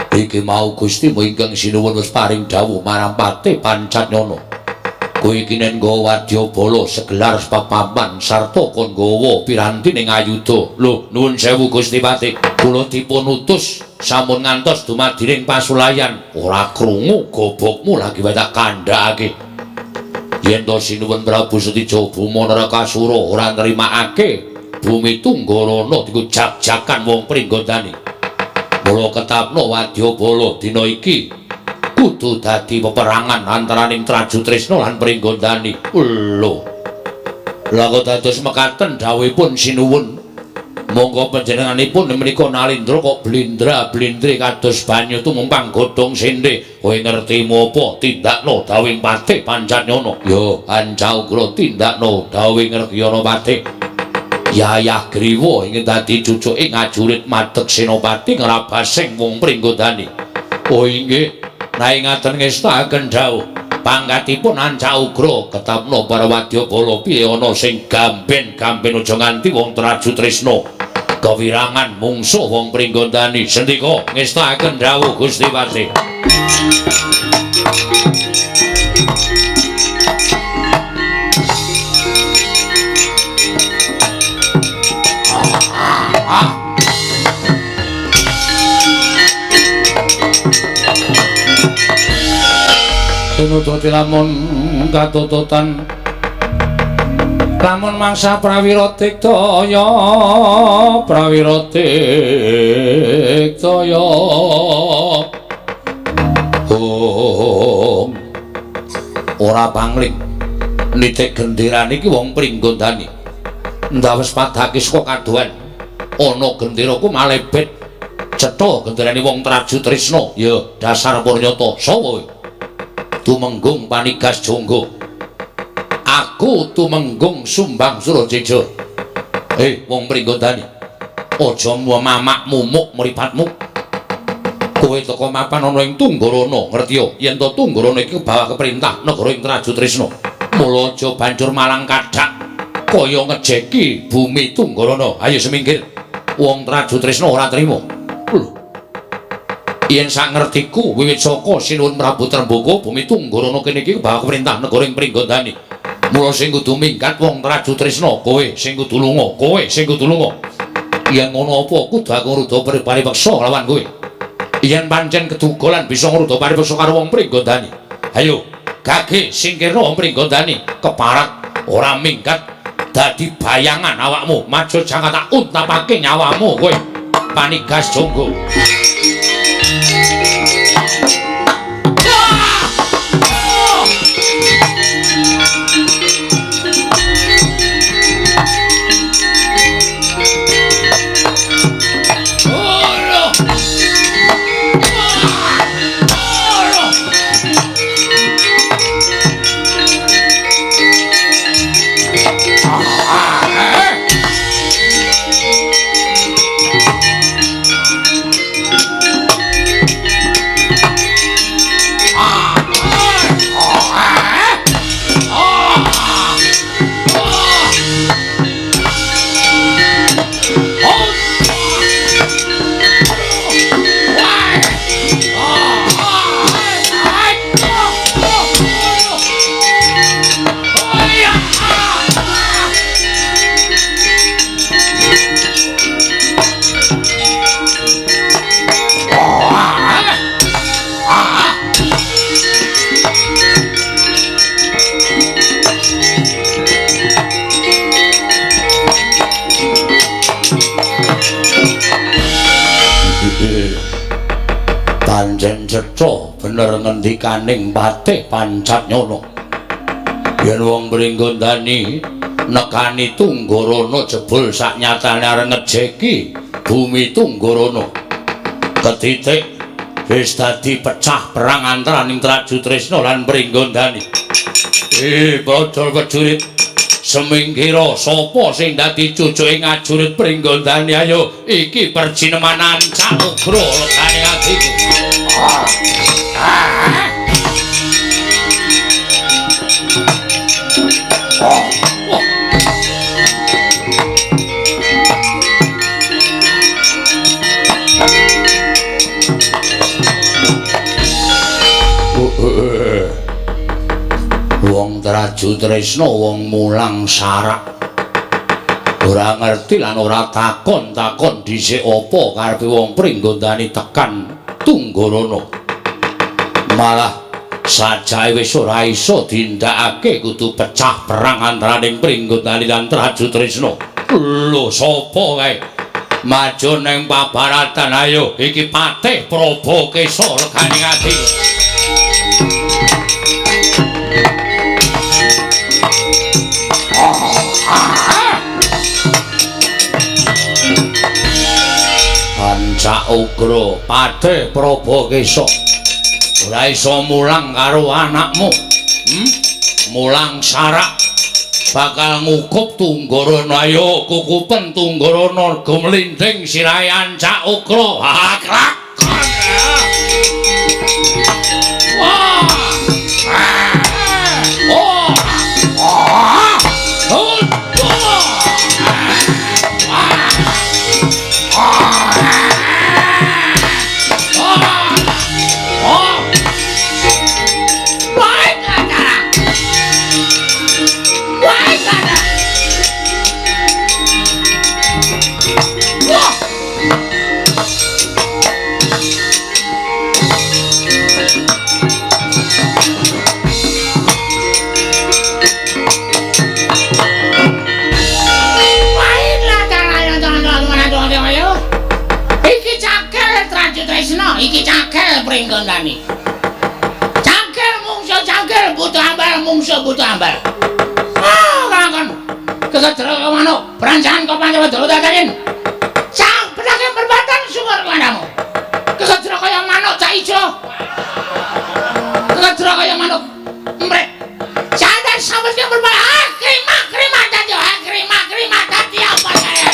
Speaker 1: Iki mau Gusti ingkang sinuwun wis paring dawuh marang Patih Pancatnyana. Kowe iki nen nggawa wadyabala segelar papaman sarta kon nggawa piranti ning ayuda. Lho, nuwun sewu Gusti Patih. Kula dipun utus sampun ngantos dumadiring pasulayan. Ora krungu gobokmu lagi wae tak kandhakake. Yen to sinuwun Prabu Setija Buma Narakasura ora nrimakake bumi Tunggarana diku jak-jakan wong Pringgondani. Mula ketapno wadyabala dina iki kudu dadi peperangan antaraning Trajutrisna lan Pringgondani. Lho. Lah kok dados mekaten dawuhipun sinuwun. Monggo panjenenganipun menika nalindra kok blindra-blindre kados banyu tumumpang godhong sende. Kowe ngerti apa tindakno dawuhing Patih Pancatnyana? Ya, Ancak Ugra tindakno dawuhing Regyana Patih. Yayah Griwa ingkang dadi cucuke ngajurit madeg senopati ngrabasing wong Pringgondani. Oh inggih, nek ngaten ngestakaken dawuh. Pangkatipun Ancak Ugra ketapno para wadyabala piye ana sing gamben-gamben aja nganti wong Trajutrisna kewirangan mungsuh wong Pringgondani. Sendika ngestakaken dawuh Gusti Patih. Tunututi lamun katututan lamun mangsa prawira tiktaya prawira tiktaya. Om ora pangling nitik genderane iki wong Pringgondani ndawes padake saka kadohan ana genderaku malebet cetha genderane wong Trajutrisna. Ya dasar purnyata sapa kowe? Tumenggung Panigas Jonggo. Aku Tumenggung Sumbang Surajeja. Wong Pringgondani, aja mamak mumuk mripatmu. Kowe teka mapan ana ing Tunggarana, ngerti ya? Yen to Tunggarana iki bawah keperintah negara ing Trajutrisna. Mula aja banjur malang kadhak kaya ngejeki bumi Tunggarana. Ayo semingkir. Wong Trajutrisna ora trima. Lho. Yen sak ngertiku wiwit saka Sinuwun Prabu Trembaka bumi Tunggarana kene iki bawah perintah negara ing Pringgondani. Mula sing kudu minggat wong Trajutrisna, kowe sing kudu lunga, kowe sing kudu lunga. Yen ngono apa kudu aku ngruda paripeksa lawan kowe? Yen pancen keduga lan bisa ngruda paripeksa karo wong Pringgondani. Ayo, gage singkirna wong Pringgondani, keparat ora minggat dadi bayangan awakmu, maju jangan tak untapake nyawamu kowe. Panigas Jonggo. Pancen cetha bener ngendikaning Patih Pancatnyana. Yen wong Pringgondani nekani Tunggarana jebul saknyatane arep ngejeki bumi Tunggarana. Ketitik wis dadi pecah perang antaraning Trajutrisna lan Pringgondani. Praja prajurit, semingkira sapa sing dadi cucuke ngajurit Pringgondani? Ayo iki perjineman ancak ugra legane atiku. Wong Trajutrisna wong mulang sarak, ora ngerti lan ora takon-takon dhisik apa karepe wong Pringgondani tekan Tunggarana. Malah sajae wis ora iso dindakake, kudu pecah perang antaraning Pringgondani lan Trajutrisna. Lho sapa kae? Maju ning pabaratan, ayo iki Patih Prabakesa legane ati. Ancak ugra Patih Prabakesa ora iso mulang karo anakmu. Mulang sarak bakal ngukup Tunggarana. Ayo kukupen Tunggarana gumlinding sirahe ancak ugra. Haklak. Wah. Oh. Oh.
Speaker 2: Iki cakil Pringgondani. Cakil mungsuh cakil butuh ambal mungsuh butuh ambal. Ah, lakon. Kekedra manuk, branjangan kok Pancawa datakin. Cang pedaking perbatan sumur kandhamu. Kekedra kaya manuk cak ijo. Kekedra kaya manuk mrek. Jangan sampe sing berbal. Ah, krimak krimak dadi ah krimak krimak dadi apa kae.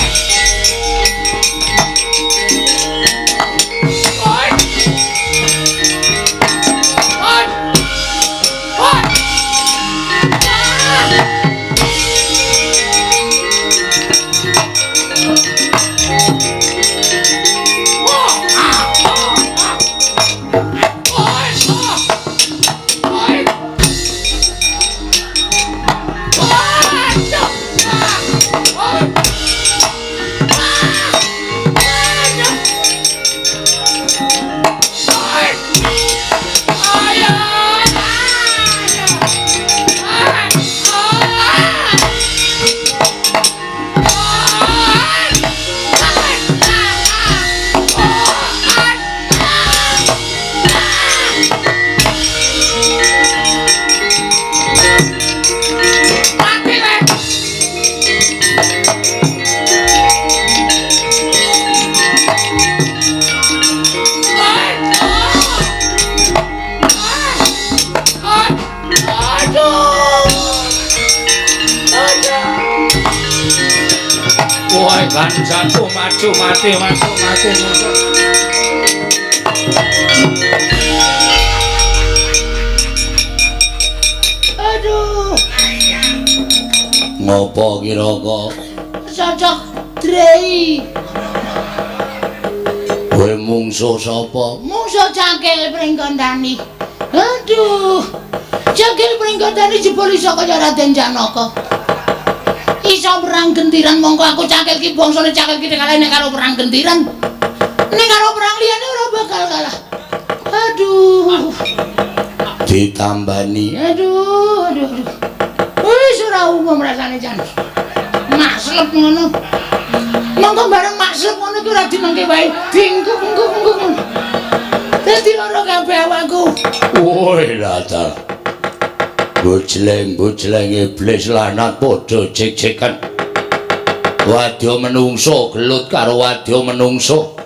Speaker 1: Kancaku maju mati masuk mati masuk.
Speaker 2: Aduh.
Speaker 1: Ngopo kira-kira?
Speaker 2: Cocok drei.
Speaker 1: Kowe mungsuh sapa?
Speaker 2: Mungsuh Cangkil Pringgondani. Aduh. Cangkil Pringgondani jebul iso kaya Raden Janaka. Iso perang gentiran mongko aku cangkil ki bangsane cangkil ki kalah nek karo perang gentiran. Nek karo perang liyane ora bakal kalah. Aduh.
Speaker 1: Ditambani.
Speaker 2: Aduh, aduh, aduh. Wis ora umum rasane jan. Makslep ngono. Mongko bareng makslep ngono ki ora dimengke wae. Dingkuk-ngkuk-ngkuk. Dadi Lara kabeh awakku.
Speaker 1: Woi latar. Bojleng-bojleng iblis lanat padha jek-jekan. Wadya menungso gelut karo wadya menungso.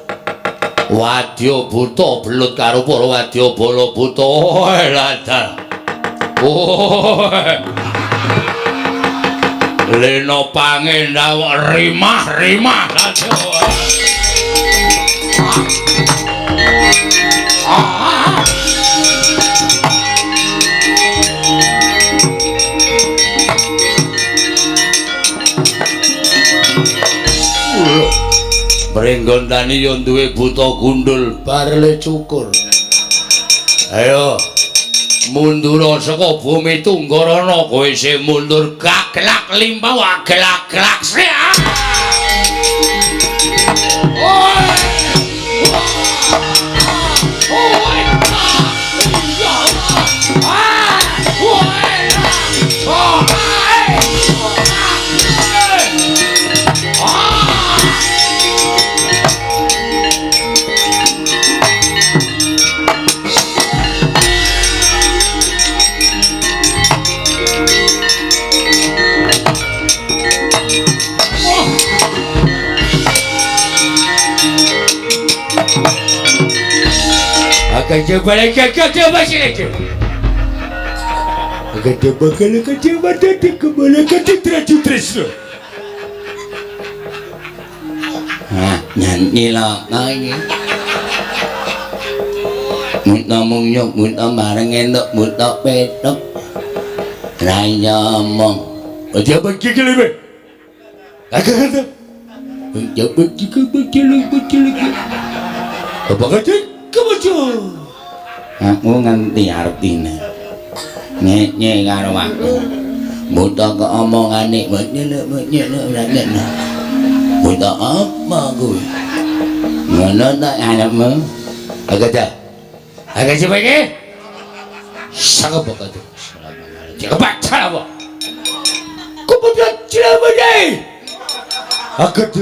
Speaker 1: Wadya buta belut karo para wadya bala buta. Woi latar. Woi. Lena pangendawa rimah-rimah ladya. Pringgondani yo duwe buta gundul barle cukur. Ayo mundur saka bumi Tunggarana, kowe isih mundur gaglak limpah gelak-gelak sih. Nyanyi lah iki. Muta mungyuk muta bareng entuk muta petuk. Ra nyomong. Aja bagi kelebe. Agak-agak. Ya bagi bagi. Apa kata? Kebaca. Aku ngerti artine. Nyenye karo aku. Buta keomongane nyelek. Buta apa kuwi? Ngono ta anakmu? Agak ta. Agak siapa iki? Sanggup kok. Kebaca apa? Kebaca celebede. Agak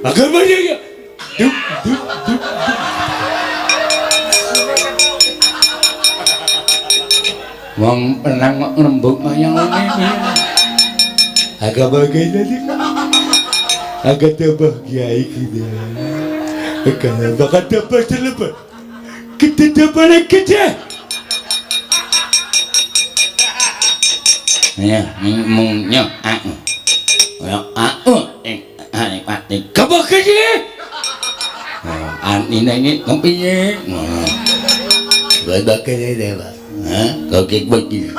Speaker 1: agak banyak ya. Dup dup dup. Wong perang kok ngrembug kaya ngene iki.
Speaker 3: Agak bagai tadi. Agak tambah kiai kita. Agak bakal tambah terlepas. Kita tambah lagi kita.
Speaker 1: Ya, mungnya aku. Ya aku ing kebak iki. Antine iki kepiye? Ngono. Bae dewa. Hah? Kok iki.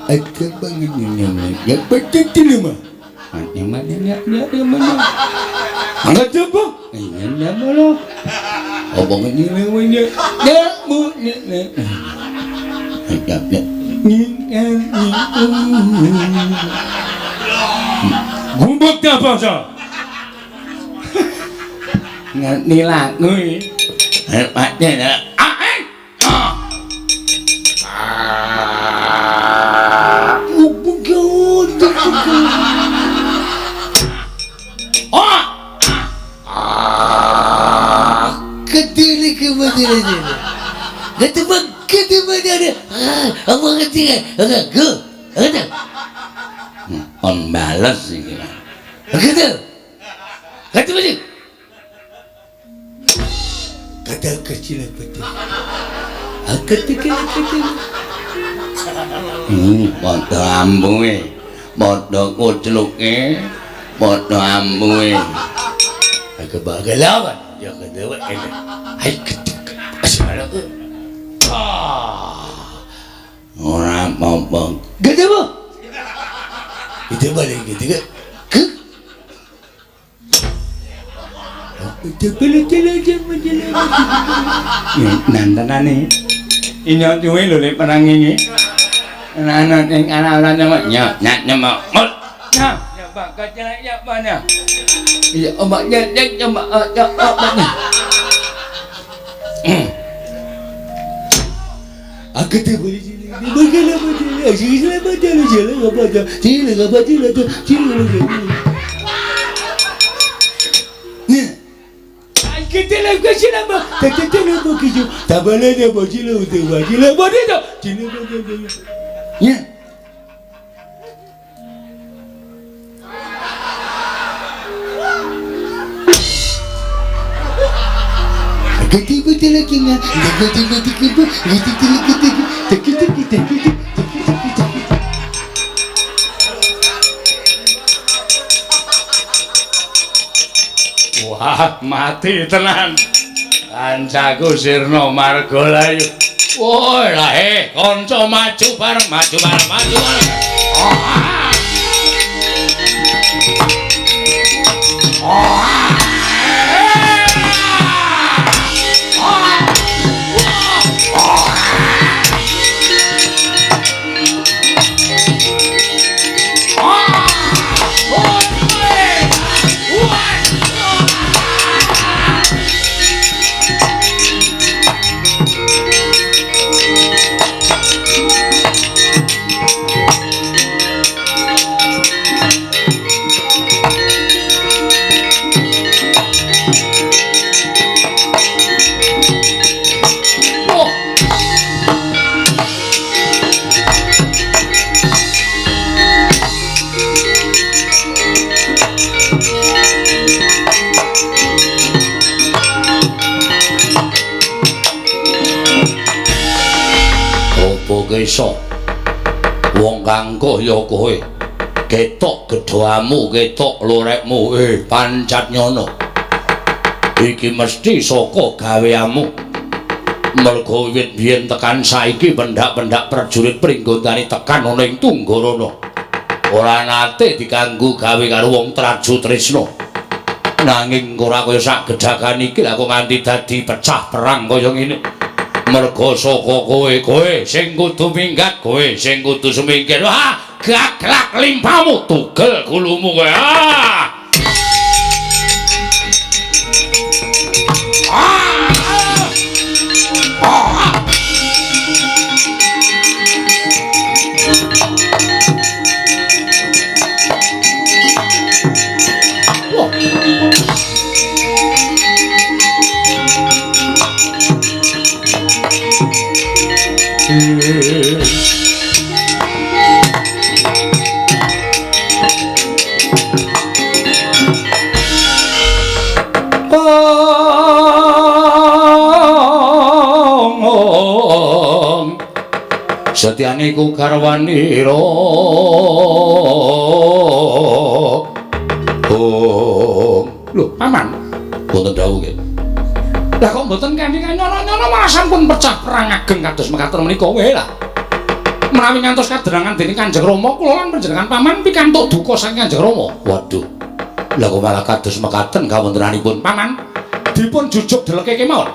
Speaker 3: Agak bangun ya betul mah.
Speaker 1: Ante mana ya ya mana.
Speaker 3: Angkat apa?
Speaker 1: Iya mana? Apa ngene ngene. Ya bu ne. Ya ya.
Speaker 3: Gumbuk ta bangsa.
Speaker 1: Ngerti lagu iki. Hebatnya. On bales iki.
Speaker 3: Kata kecil betul. Kecil.
Speaker 1: Padha ambuhe, padha kucluke, padha ambuhe.
Speaker 3: Agak bagalawan, ya kedewa ini. Hai kecil.
Speaker 1: Ora apa-apa.
Speaker 3: Gede apa? Itu balik gitu kan? Ke? Itu balik jalan jalan.
Speaker 1: Nantenane. Inyo duwe lho lek perang iki. Ana ing ana-ana nyamak nyak nyamak.
Speaker 3: Ya, ya Pak, kaca ya mana? Ya omaknya ya nyamak ya omaknya. Aku tu boleh jadi, bagaimana boleh, sila boleh, sila boleh, sila boleh, sila boleh. Ya.
Speaker 1: Wah, mati tenan. Kancaku sirna margalayu. Woi lah kanca maju bareng, maju bareng, maju bareng. Kesa wong kang kaya kowe ketok gedhamu ketok lorekmu pancat nyono iki mesti saka gaweanmu mergo wiwit biyen tekan saiki pendak-pendak prajurit Pringgondani tekan ana ing Tunggarana ora nate diganggu gawe karo wong Trajutrisna nanging ora kaya sak gedhakan iki lha kok nganti dadi pecah perang kaya ngene. Mergo saka kowe, kowe sing kudu minggat, kowe sing kudu sumingkir. Wah, gaglak limpamu, tugel gulumu kowe. Ah. Ah. Ah. Wah. Setyane ku garwanira. Oh, lho, paman. Wonten dawuh nggih. Lah kok mboten kanthi nyono-nyono malah sampun pecah perang ageng kados mekaten menika wae lah. Menawi ngantos kaderangan dening Kanjeng Rama kula lan panjenengan paman pikantuk duka saking Kanjeng Rama. Waduh. Lah kok malah kados mekaten kawontenanipun paman dipun jujuk deleke kemawon.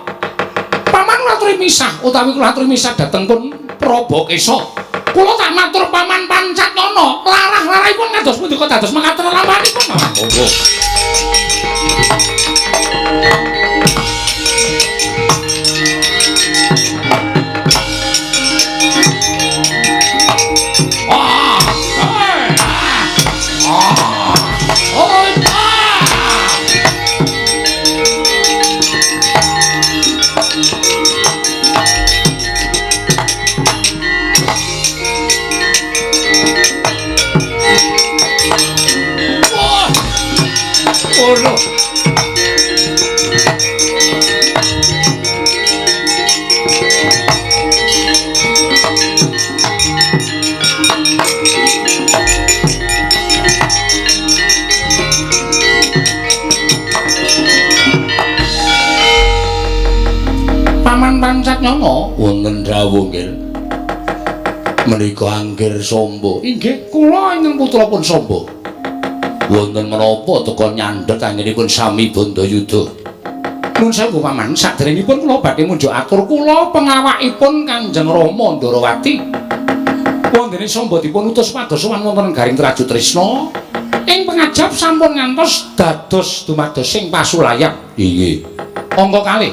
Speaker 1: Paman kula aturi misah utawi kula aturi misah dhateng pun Prabokesa. Kula tak matur paman Pancatnana, larah-larahipun kados pundi kok dados mekaten lampahanipun paman. Monggo. Paman Pancatnana wonten dawuh nggih. Menika Anggir Samba. Inggih, kula ingkang putra pun Samba. Wonten menapa teka nyandhet anggenipun sami Bandayuda. Nuwun sewu paman, saderengipun kula badhe munjuk atur kula pengawakipun Kanjeng Rama Ndarawati. Wondene Samba dipun utus pados sowan wonten Garing Trajutrisna. Ing pengajap sampun ngantos dados dumados sing pasulayan. Inggih. Angka kalih.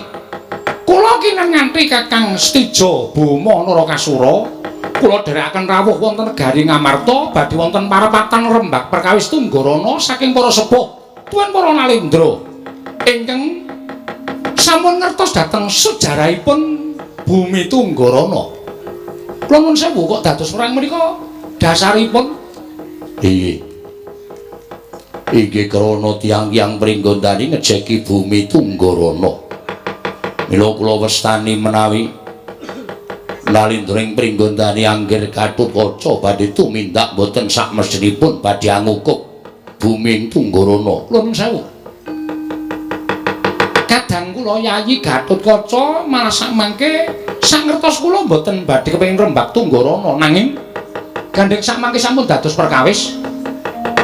Speaker 1: Kula kinten nganti Kakang Setija Boma Narakasura. Kula dherekaken rawuh wonten negari Ngamarta badhe wonten parepatan rembag perkawis Tunggarana saking para sepuh tuan para nalendra ingkang Sampun ngertos dhateng sejarahipun Bumi Tunggarana. Kula nuwun sewu kok dados perang menika dasaripun inggih. Inggih krana tiyang-tiyang Pringgondani ngejeki Bumi Tunggarana. Mila kula wastani menawi nalindring Pringgondani anggir Gatotkaca badhe tumindak boten sakmestinipun badhe angukup Bumi Tunggarana. Kula nuwun sewu. Kadang kula Yayi Gatotkaca malah sakmangke sangertos kula mboten badhe kepengin rembak Tunggarana, nanging gandheng sakmangke sampun dados perkawis.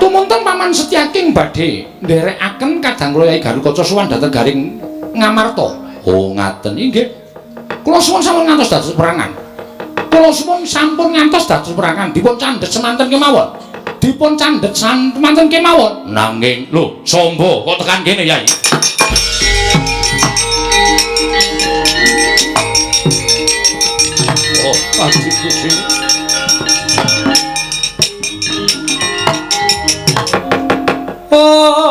Speaker 1: Tumunten Paman Setyaki badhe nderekaken kadang kula Yayi Gatotkaca sowan dhateng Garing Ngamarta. Oh ngaten inggih. Kula suwun sampun ngantos dados perangan. Kula suwun sampun ngantos dados perangan, dipun candhet semanten kemawon. Dipun candhet semanten kemawon. Nanging lho, Sombo kok tekan kene Yayi? Oh, aji kucing. Om.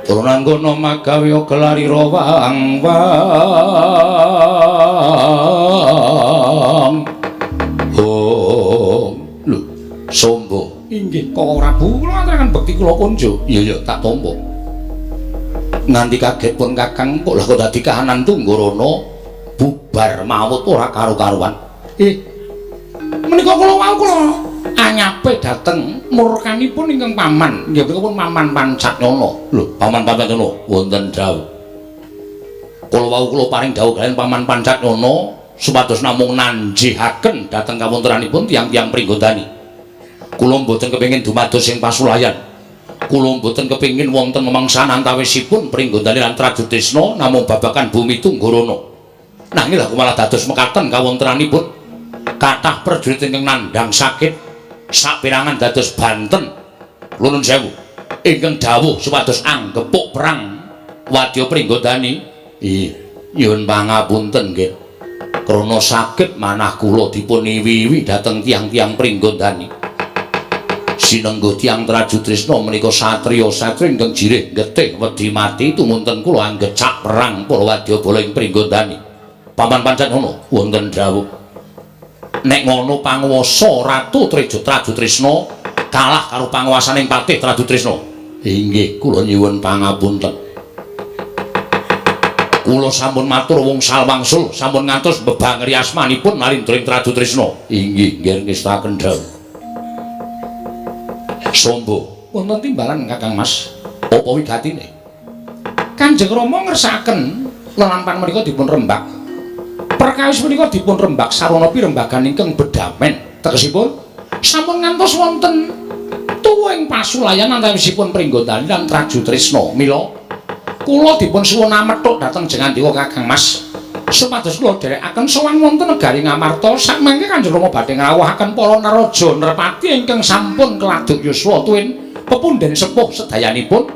Speaker 1: Turunanggono magawe gelari rawang wang. Om. Lho, Sombo. Inggih, Koko Prabu, kula ngaturaken bekti kula kunjuk. Iya, iya, tak tampa. Nganti kaget pun Kakang kok lah kok dadi kahanan Tunggarana bubar mawut ora karu-karuan. Menika kula wau kula anyape dhateng murkanipun ingkang paman. Nggih menika pun Paman Pancatnyana. Lho, Paman Pancatnyana wonten dawuh. Kula wau kula paring dawuh kaliyan Paman Pancatnyana supados namung nanjihaken dhateng kawontenanipun tiyang-tiyang Pringgondani. Kula mboten kepengin dumados ing pasulayan. Kula mboten kepengin wonten memangsan antawisipun Pringgondani lan Trajutrisna namung babagan Bumi Tunggarana. Nanging lha malah dados mekaten kawontenanipun kathah prajurit ingkang nandhang sakit saperangan dados banten. Kula nuwun sewu ingkang dawuh supados anggepuk perang wadya Pringgondani. Ih, nyuwun pangapunten nggih. Krana sakit manah kula dipun iwi-iwi dhateng tiyang-tiyang Pringgondani. Sinengguh tiyang Trajutrisna menika satriya-satriya ingkang jirih getih wedi mati tumunten kula anggecak perang para wadyabala ing Pringgondani. Paman Pancatnyana wonten dawuh. Nek ngono panguwasa Ratu Trajutrisna kalah karo panguwasaning Patih Trajutrisna. Inggih, kula nyuwun pangapunten. Kula sampun matur wungsal wangsul sampun ngantos bebangeri asmanipun nalindring Trajutrisna. Inggih, nggih ngestaken dawuh. Sombo, wonten timbalan Kakang Mas. Apa wigatine? Kanjeng Rama ngersakaken lelampan menika dipun rembak. Perkawis menika dipun rembak sarana pirembagan ingkang bedamen. Tegesipun sampun ngantos wonten tuwuhing pasulayan antawisipun Pringgondani lan Trajutrisna. Mila kula dipun suwun amethuk dhateng Jengandika Kakang Mas supados kula dherekaken sowan wonten negari Ngamarta. Sakmangke Kanjeng Rama badhe ngrawuhaken para neraja nerpati ingkang sampun keladuk yuswa tuwin pepundhen sepuh sedayanipun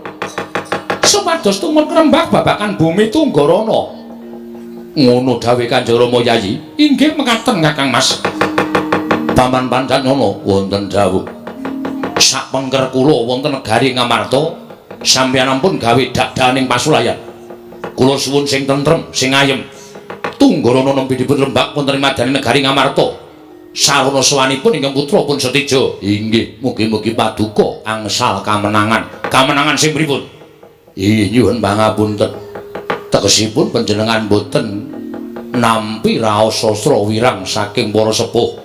Speaker 1: supados tumut ngrembak babagan Bumi Tunggarana. Ngono dawuhe Kanjeng Rama Yayi. Inggih mekaten Kakang Mas. Paman Pancatnyana wonten dawuh. Sakpengker kula wonten negari Ngamarta sampeyan ampun gawe dakdaning pasulayan. Kula suwun sing tentrem, sing ayem. Tunggarana nembe dipun rembak wonten ing madyaning negari Ngamarta. Sarana sowanipun ingkang putra pun Setija. Inggih, mugi-mugi paduka angsal kamenangan. Kamenangan sing pripun? Inggih, nyuwun pangapunten. Tegesipun panjenengan boten nampi raos sastra wirang saking para sepuh.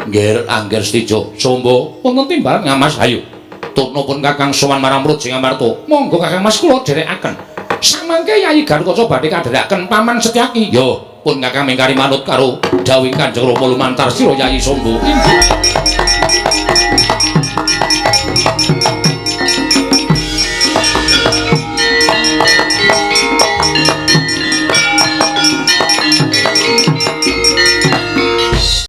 Speaker 1: Nggih, angger Setija. Sombo, wonten timbalan Ngamas, ayo. Tutna pun Kakang sowan marang Praja Ngamarta. Monggo Kakang Mas kula dherekaken. Samangke Yayi Gatotkaca badhe kadherekaken Paman Setyaki. Yo, pun Kakang mingkari manut karo dawuhing Kanjeng Rama lumantar sira Yayi Sombo. Inggih.